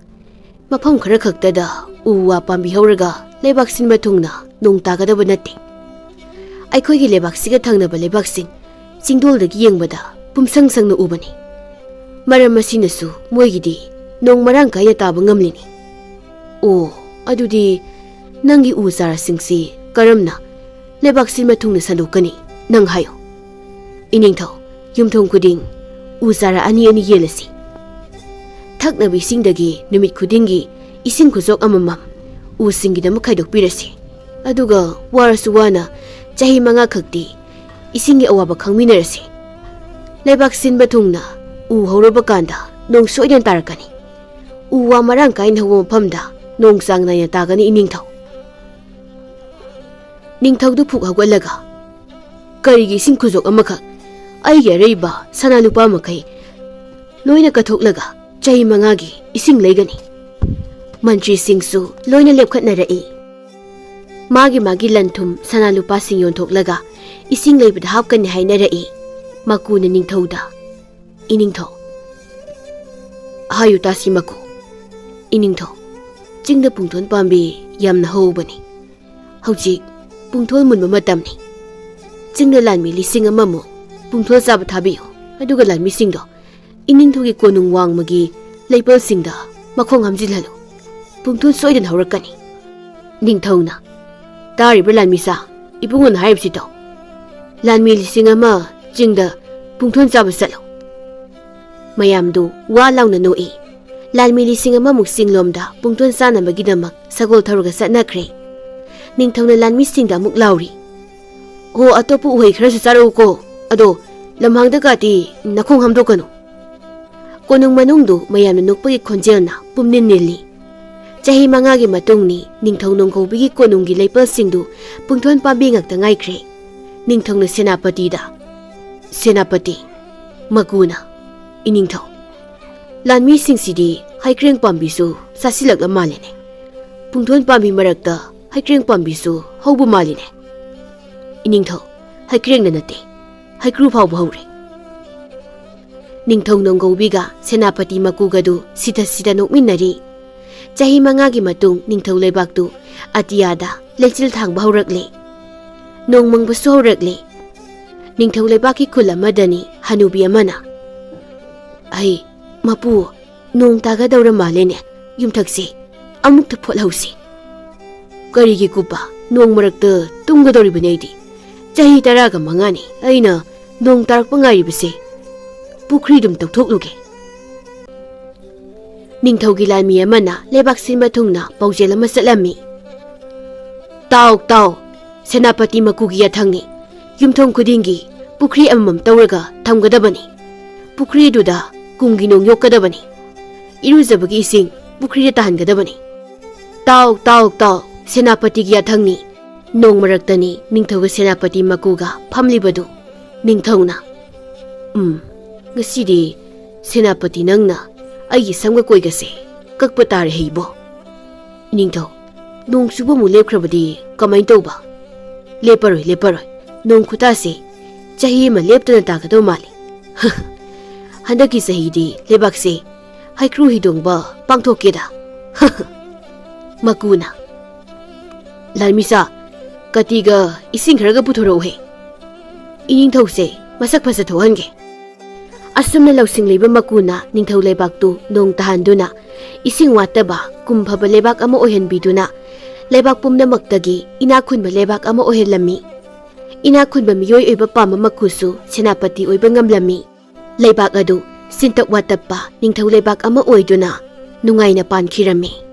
ꯃꯐꯝ ꯈꯔ ꯈꯛꯇꯗ ꯎ ꯋꯥ ꯄꯥꯝꯕꯤ ꯍꯧꯔꯒ ꯂꯩꯕꯥꯛ ꯁꯤꯟꯕ ꯊꯨꯡꯅ ꯅꯣꯡ ꯇꯥꯒꯗꯕ ꯅꯠꯇꯦ꯫ ꯑꯩꯈꯣꯏꯒꯤ ꯂꯩꯕꯥꯛꯁꯤꯒ ꯊꯪꯅꯕ ꯂꯩꯕꯥꯛꯁꯤꯡ ꯆꯤꯡꯗꯣꯜꯗꯒꯤ ꯌꯦꯡꯕꯗ ꯄꯨꯝꯁꯪ ꯁꯪꯅ ꯎꯕꯅꯤ꯫ ꯃꯔꯝ ꯑꯁꯤꯅꯁꯨ ꯃꯣꯏꯒꯤꯗꯤ ꯅꯣꯡ ꯃꯔꯥꯡ ꯀꯥꯏꯅ ꯇꯥꯕ ꯉꯝꯂꯤꯅꯤ꯫ ꯑꯣ, ꯑꯗꯨꯗꯤ ꯅꯪꯒꯤ ꯎ ꯆꯥꯔꯥꯁꯤꯡꯁꯤ ꯀꯔꯝꯅ ꯂꯩꯕꯥꯛ ꯁꯤꯟꯕ ꯊꯨꯡꯅ ꯁꯟꯗꯣꯛꯀꯅꯤ? ꯅꯪ ꯍꯥꯏꯌꯨ꯫ ꯏꯅꯤꯡꯊꯧ, ꯌꯨꯝꯊꯣꯡ ꯈꯨꯗꯤꯡ ꯎ ꯆꯥꯔꯥ ꯑꯅꯤ ꯑꯅꯤ ꯌꯦꯜꯂꯁꯤ꯫ ꯊꯛꯅꯕ ꯏꯁꯤꯡꯗꯒꯤ ꯅꯨꯃꯤꯠ ꯈꯨꯗꯤꯡꯒꯤ ꯏꯁꯤꯡ ꯈꯨꯖꯣꯛ ꯑꯃꯃꯝ ꯎꯁꯤꯡꯒꯤꯗꯃꯛ ꯈꯥꯏꯗꯣꯛꯄꯤꯔꯁꯤ꯫ ꯑꯗꯨꯒ ꯋꯥꯔꯁꯨ ꯋꯥꯅ ꯆꯍꯤ ꯃꯉꯥ ꯈꯛꯇꯤ ꯏꯁꯤꯡꯒꯤ ꯑꯋꯥꯕ ꯈꯪꯃꯤꯟꯅꯔꯁꯤ꯫ ꯂꯩꯕꯥꯛ ꯁꯤꯟꯕ ꯊꯨꯡꯅ ꯎ ꯍꯧꯔꯕ ꯀꯥꯟꯗ ꯅꯣꯡ ꯁꯣꯏꯗꯅ ꯇꯥꯔꯛꯀꯅꯤ꯫ ꯎ ꯋꯥ ꯃꯔꯥꯡ ꯀꯥꯏꯅ ꯍꯧꯕ ꯃꯐꯝꯗ ꯅꯣꯡ ꯆꯥꯡ ꯅꯥꯏꯅ ꯇꯥꯒꯅꯤ, ꯏꯅꯤꯡꯊꯧ꯫ ꯅꯤꯡꯊꯧꯗꯨ ꯐꯨꯛ ꯍꯧꯒꯠꯂꯒ, ꯀꯔꯤꯒꯤ ꯏꯁꯤꯡ ꯈꯨꯖꯣꯛ ꯑꯃꯈꯛ? ꯑꯩꯒꯤ ꯑꯔꯩꯕ ꯁꯅꯥ ꯂꯨꯄꯥ ꯃꯈꯩ ꯂꯣꯏꯅ ꯀꯠꯊꯣꯛꯂꯒ ꯆꯍꯤ ꯃꯉꯥꯒꯤ ꯏꯁꯤꯡ ꯂꯩꯒꯅꯤ꯫ ꯃꯟꯇ꯭ꯔꯤꯁꯤꯡꯁꯨ ꯂꯣꯏꯅ ꯂꯦꯞꯈꯠꯅꯔꯛꯏ꯫ ꯃꯥꯒꯤ ꯃꯥꯒꯤ ꯂꯟ ꯊꯨꯝ ꯁꯅꯥ ꯂꯨꯄꯥꯁꯤꯡ ꯌꯣꯟꯊꯣꯛꯂꯒ ꯏꯁꯤꯡ ꯂꯩꯕꯗ ꯍꯥꯞꯀꯅꯤ ꯍꯥꯏꯅꯔꯛꯏ꯫ ꯃꯀꯨꯅ ꯅꯤꯡꯊꯧꯗ, "ꯏꯅꯤꯡꯊꯧ, ꯍꯥꯏꯌꯨ ꯇꯥꯁꯤ ꯃꯀꯨ꯫ ꯏꯅꯤꯡꯊꯧ, ꯆꯤꯡꯗ ꯄꯨꯡꯊꯣꯟ ꯄꯥꯝꯕꯤ ꯌꯥꯝꯅ ꯍꯧꯕꯅꯤ꯫ ꯍꯧꯖꯤꯛ ꯄꯨꯡꯊꯣꯟ ꯃꯨꯟꯕ ꯃꯇꯝꯅꯤ꯫ ꯆꯤꯡꯗ ꯂꯥꯟꯃꯤ ꯂꯤꯁꯤꯡ ꯑꯃꯃꯨꯛ ꯄꯨꯡꯊꯣꯟ ꯆꯥꯕ ꯊꯥꯕꯤꯌꯨ꯫ ꯑꯗꯨꯒ ꯂꯥꯟꯃꯤꯁꯤꯡꯗꯣ ꯏꯅꯤꯡꯊꯧꯒꯤ ꯀꯣꯅꯨꯡ ꯋꯥꯡꯃꯒꯤ ꯂꯩꯄꯜꯁꯤꯡꯗ ꯃꯈꯣꯡ ꯍꯥꯝꯖꯤꯜꯍꯜꯂꯨ꯫ ꯄꯨꯡꯊꯣꯟ ꯁꯣꯏꯗꯅ ꯍꯧꯔꯛꯀꯅꯤ꯫" ꯅꯤꯡꯊꯧꯅ, "ꯇꯥꯔꯤꯕ꯭ꯔꯥ ꯂꯥꯟꯃꯤꯁꯥ? ꯏꯕꯨꯡꯉꯣꯅ ꯍꯥꯏꯔꯤꯕꯁꯤꯗꯣ꯫ ꯂꯥꯟꯃꯤ ꯂꯤꯁꯤꯡ ꯑꯃ ꯆꯤꯡꯗ ꯄꯨꯡꯊꯣꯟ ꯆꯥꯕ ꯆꯠꯂꯨ꯫" ꯃꯌꯥꯝꯗꯨ ꯋꯥ ꯂꯥꯎꯅ ꯅꯣꯛꯏ꯫ ꯂꯥꯟꯃꯤ ꯂꯤꯁꯤꯡ ꯑꯃꯃꯨꯛ ꯆꯤꯡꯂꯣꯝꯗ ꯄꯨꯡꯊꯣꯟ ꯆꯥꯅꯕꯒꯤꯗꯃꯛ ꯁꯒꯣꯜ ꯊꯧꯔꯒ ꯆꯠꯅꯈ꯭ꯔꯦ꯫ ꯅꯤꯡꯊꯧꯅ ꯂꯥꯟꯃꯤꯁꯤꯡꯗ ꯑꯃꯨꯛ ꯂꯥꯎꯔꯤ, "ꯍꯣ, ꯑꯇꯣꯞꯄ ꯎꯍꯩ ꯈꯔꯁꯨ ꯆꯥꯔꯛꯎꯀꯣ꯫ ꯑꯗꯣ ꯂꯝꯍꯥꯡꯗ ꯀꯥꯇꯤ ꯅꯈꯣꯡ ꯍꯥꯝꯗꯣꯛꯀꯅꯨ꯫" ꯀꯣꯅꯨꯡ ꯃꯅꯨꯡꯗꯨ ꯃꯌꯥꯝꯅ ꯅꯣꯛꯄꯒꯤ ꯈꯣꯟꯖꯦꯜꯅ ꯄꯨꯝꯅꯤꯜ ꯅꯤꯜꯂꯤ꯫ ꯆꯍꯤ ꯃꯉꯥꯒꯤ ꯃꯇꯨꯡꯅꯤ ꯅꯤꯡꯊꯧ ꯅꯣꯡꯒꯧꯕꯤꯒꯤ ꯀꯣꯅꯨꯡꯒꯤ ꯂꯩꯄꯜꯁꯤꯡꯗꯨ ꯄꯨꯡꯊꯣꯟ ꯄꯥꯝꯕꯤ ꯉꯥꯛꯇ ꯉꯥꯏꯈ꯭ꯔꯦ꯫ ꯅꯤꯡꯊꯧꯅ ꯁꯦꯅꯥꯄꯇꯤꯗ, "ꯁꯦꯅꯥꯄꯇꯤ, ꯃꯀꯨꯅ, ꯏꯅꯤꯡꯊꯧ, ꯂꯥꯟꯃꯤꯁꯤꯡꯁꯤꯗꯤ ꯍꯩꯀ꯭ꯔꯦꯡ ꯄꯥꯝꯕꯤꯁꯨ ꯆꯥꯁꯤꯜꯂꯛꯂ ꯃꯥꯜꯂꯦꯅꯦ꯫ ꯄꯨꯡꯊꯣꯟ ꯄꯥꯝꯕꯤ ꯃꯔꯛꯇ ꯍꯩꯀ꯭ꯔꯦꯡ ꯄꯥꯝꯕꯤꯁꯨ ꯍꯧꯕ ꯃꯥꯜꯂꯤꯅꯦ꯫" "ꯏꯅꯤꯡꯊꯧ, ꯍꯩꯀ꯭ꯔꯦꯡꯗ ꯅꯠꯇꯦ, ꯍꯩꯀ꯭ꯔꯨ ꯐꯥꯎꯕ ꯍꯧꯔꯦ꯫" ꯅꯤꯡꯊꯧ ꯅꯣꯡꯒꯧꯕꯤꯒ ꯁꯦꯅꯥꯄꯇꯤ ꯃꯀꯨꯒꯗꯨ ꯁꯤꯗ ꯁꯤꯗ ꯅꯣꯛꯃꯤꯟꯅꯔꯤ꯫ ꯆꯍꯤ ꯃꯉꯥꯒꯤ ꯃꯇꯨꯡ ꯅꯤꯡꯊꯧ ꯂꯩꯕꯥꯛꯇꯨ ꯑꯇꯤꯌꯥꯗ ꯂꯩꯆꯤꯜ ꯊꯥꯡꯕ ꯍꯧꯔꯛꯂꯦ꯫ ꯅꯣꯡ ꯃꯪꯕꯁꯨ ꯍꯧꯔꯛꯂꯦ꯫ ꯅꯤꯡꯊꯧ ꯂꯩꯕꯥꯛꯀꯤ ꯈꯨꯜ ꯑꯃꯗꯅꯤ ꯍꯅꯨꯕꯤ ꯑꯃꯅ, "ꯑꯩ, ꯃꯄꯨ, ꯅꯣꯡ ꯇꯥꯒꯗꯧꯔ ꯃꯥꯜꯂꯦꯅꯦ꯫ ꯌꯨꯝꯊꯛꯁꯦ ꯑꯃꯨꯛꯇ ꯐꯣꯠꯍꯧꯁꯤ꯫" "ꯀꯔꯤꯒꯤ ꯀꯨꯞꯄ? ꯅꯣꯡ ꯃꯔꯛꯇ ꯇꯨꯝꯒꯗꯧꯔꯤꯕꯅꯤ ꯑꯩꯗꯤ꯫ ꯆꯍꯤ ꯇꯔꯥꯒ ꯃꯉꯥꯅꯤ ꯑꯩꯅ ꯅꯣꯡ ꯇꯥꯔꯛꯄ ꯉꯥꯏꯔꯤꯕꯁꯦ꯫ ꯄꯨꯈ꯭ꯔꯤꯗꯨꯝ ꯇꯧꯊꯣꯛꯂꯨꯒꯦ꯫" ꯅꯤꯡꯊꯧꯒꯤ ꯂꯥꯟꯃꯤ ꯑꯃꯅ ꯂꯩꯕꯥꯛ ꯁꯤꯟꯕ ꯊꯨꯡꯅ ꯄꯥꯎꯖꯦꯜ ꯑꯃ ꯆꯠꯂꯝꯃꯤ꯫ "ꯇꯥꯎ, ꯇꯥꯎ, ꯁꯦꯅꯥꯄꯇꯤ ꯃꯀꯨꯒꯤ ꯌꯥꯊꯪꯅꯤ꯫ ꯌꯨꯝꯊꯣꯡ ꯈꯨꯗꯤꯡꯒꯤ ꯄꯨꯈ꯭ꯔꯤ ꯑꯃꯃꯝ ꯇꯧꯔꯒ ꯊꯝꯒꯗꯕꯅꯤ꯫ ꯄꯨꯈ꯭ꯔꯤꯗꯨꯗ ꯀꯨꯝꯒꯤ ꯅꯣꯡ ꯌꯣꯛꯀꯗꯕꯅꯤ꯫ ꯏꯔꯨꯖꯕꯒꯤ ꯏꯁꯤꯡ ꯄꯨꯈ꯭ꯔꯤꯗ ꯇꯥꯍꯟꯒꯗꯕꯅꯤ꯫ ꯇꯥꯎ, ꯇꯥꯎ, ꯇꯥꯎ, ꯁꯦꯅꯥꯄꯇꯤꯒꯤ ꯌꯥꯊꯪꯅꯤ꯫" ꯅꯣꯡ ꯃꯔꯛꯇꯅꯤ ꯅꯤꯡꯊꯧꯒ ꯁꯦꯅꯥꯄꯇꯤ ꯃꯀꯨꯒ ꯐꯝꯂꯤꯕꯗꯨ꯫ ꯅꯤꯡꯊꯧꯅ, "ꯎꯝ, ꯉꯁꯤꯗꯤ ꯁꯦꯅꯥꯄꯇꯤ ꯅꯪꯅ ꯑꯩꯒꯤ ꯁꯝꯒ ꯀꯣꯏꯒꯁꯦ ꯀꯛꯄ ꯇꯥꯔꯦ ꯍꯩꯕꯣ꯫ ꯅꯤꯡꯊꯧ, ꯅꯣꯡ ꯆꯨꯕ ꯑꯃꯨꯛ ꯂꯦꯞꯈ꯭ꯔꯕꯗꯤ ꯀꯃꯥꯏꯅ ꯇꯧꯕ? ꯂꯦꯞꯄꯔꯣꯏ, ꯂꯦꯞꯄꯔꯣꯏ꯫ ꯅꯣꯡ ꯈꯨꯇꯥꯁꯦ ꯆꯍꯤ ꯑꯃ ꯂꯦꯞꯇꯅ ꯇꯥꯒꯗꯧ ꯃꯥꯜꯂꯤ꯫ ꯍꯟꯗꯛꯀꯤ ꯆꯍꯤꯗꯤ ꯂꯩꯕꯥꯛꯁꯦ ꯍꯩꯀ꯭ꯔꯨ ꯍꯤꯗꯣꯡꯕ ꯄꯥꯡꯊꯣꯛꯀꯦꯗ꯫ ꯃꯀꯨꯅ, "ꯂꯥꯟꯃꯤꯁꯥ, ꯀꯇꯤꯒ ꯏꯁꯤꯡ ꯈꯔꯒ ꯄꯨꯊꯣꯔꯛꯎꯍꯦ꯫ ꯏꯅꯤꯡꯊꯧꯁꯦ ꯃꯁꯛ ꯐꯖ ꯊꯣꯛꯍꯟꯒꯦ"꯫ ꯑꯁꯨꯝꯅ ꯂꯧꯁꯤꯡ ꯂꯩꯕ ꯃꯀꯨꯅ ꯅꯤꯡꯊꯧ ꯂꯩꯕꯥꯛꯇꯨ ꯅꯣꯡ ꯇꯥꯍꯟꯗꯨꯅ, ꯏꯁꯤꯡ ꯋꯥꯠꯇꯕ ꯀꯨꯝ ꯐꯕ ꯂꯩꯕꯥꯛ ꯑꯃ ꯑꯣꯏꯍꯟꯕꯤꯗꯨꯅ, ꯂꯩꯕꯥꯛ ꯄꯨꯝꯅꯃꯛꯇꯒꯤ ꯏꯅꯥꯛ ꯈꯨꯟꯕ ꯂꯩꯕꯥꯛ ꯑꯃ ꯑꯣꯏꯍꯜꯂꯝꯃꯤ꯫ ꯏꯅꯥꯛ ꯈꯨꯟꯕ ꯃꯤꯑꯣꯏ ꯑꯣꯏꯕ ꯄꯥꯝꯕ ꯃꯀꯨꯁꯨ ꯁꯦꯅꯥꯄꯇꯤ ꯑꯣꯏꯕ ꯉꯝꯂꯝꯃꯤ꯫ ꯂꯩꯕꯥꯛ ꯑꯗꯨ ꯁꯤꯟꯇꯛ ꯋꯥꯇꯞꯄ ꯅꯤꯡꯊꯧ ꯂꯩꯕꯥꯛ ꯑꯃ ꯑꯣꯏꯗꯨꯅ ꯅꯨꯡꯉꯥꯏꯅ ꯄꯥꯟꯈꯤꯔꯝꯃꯤ꯫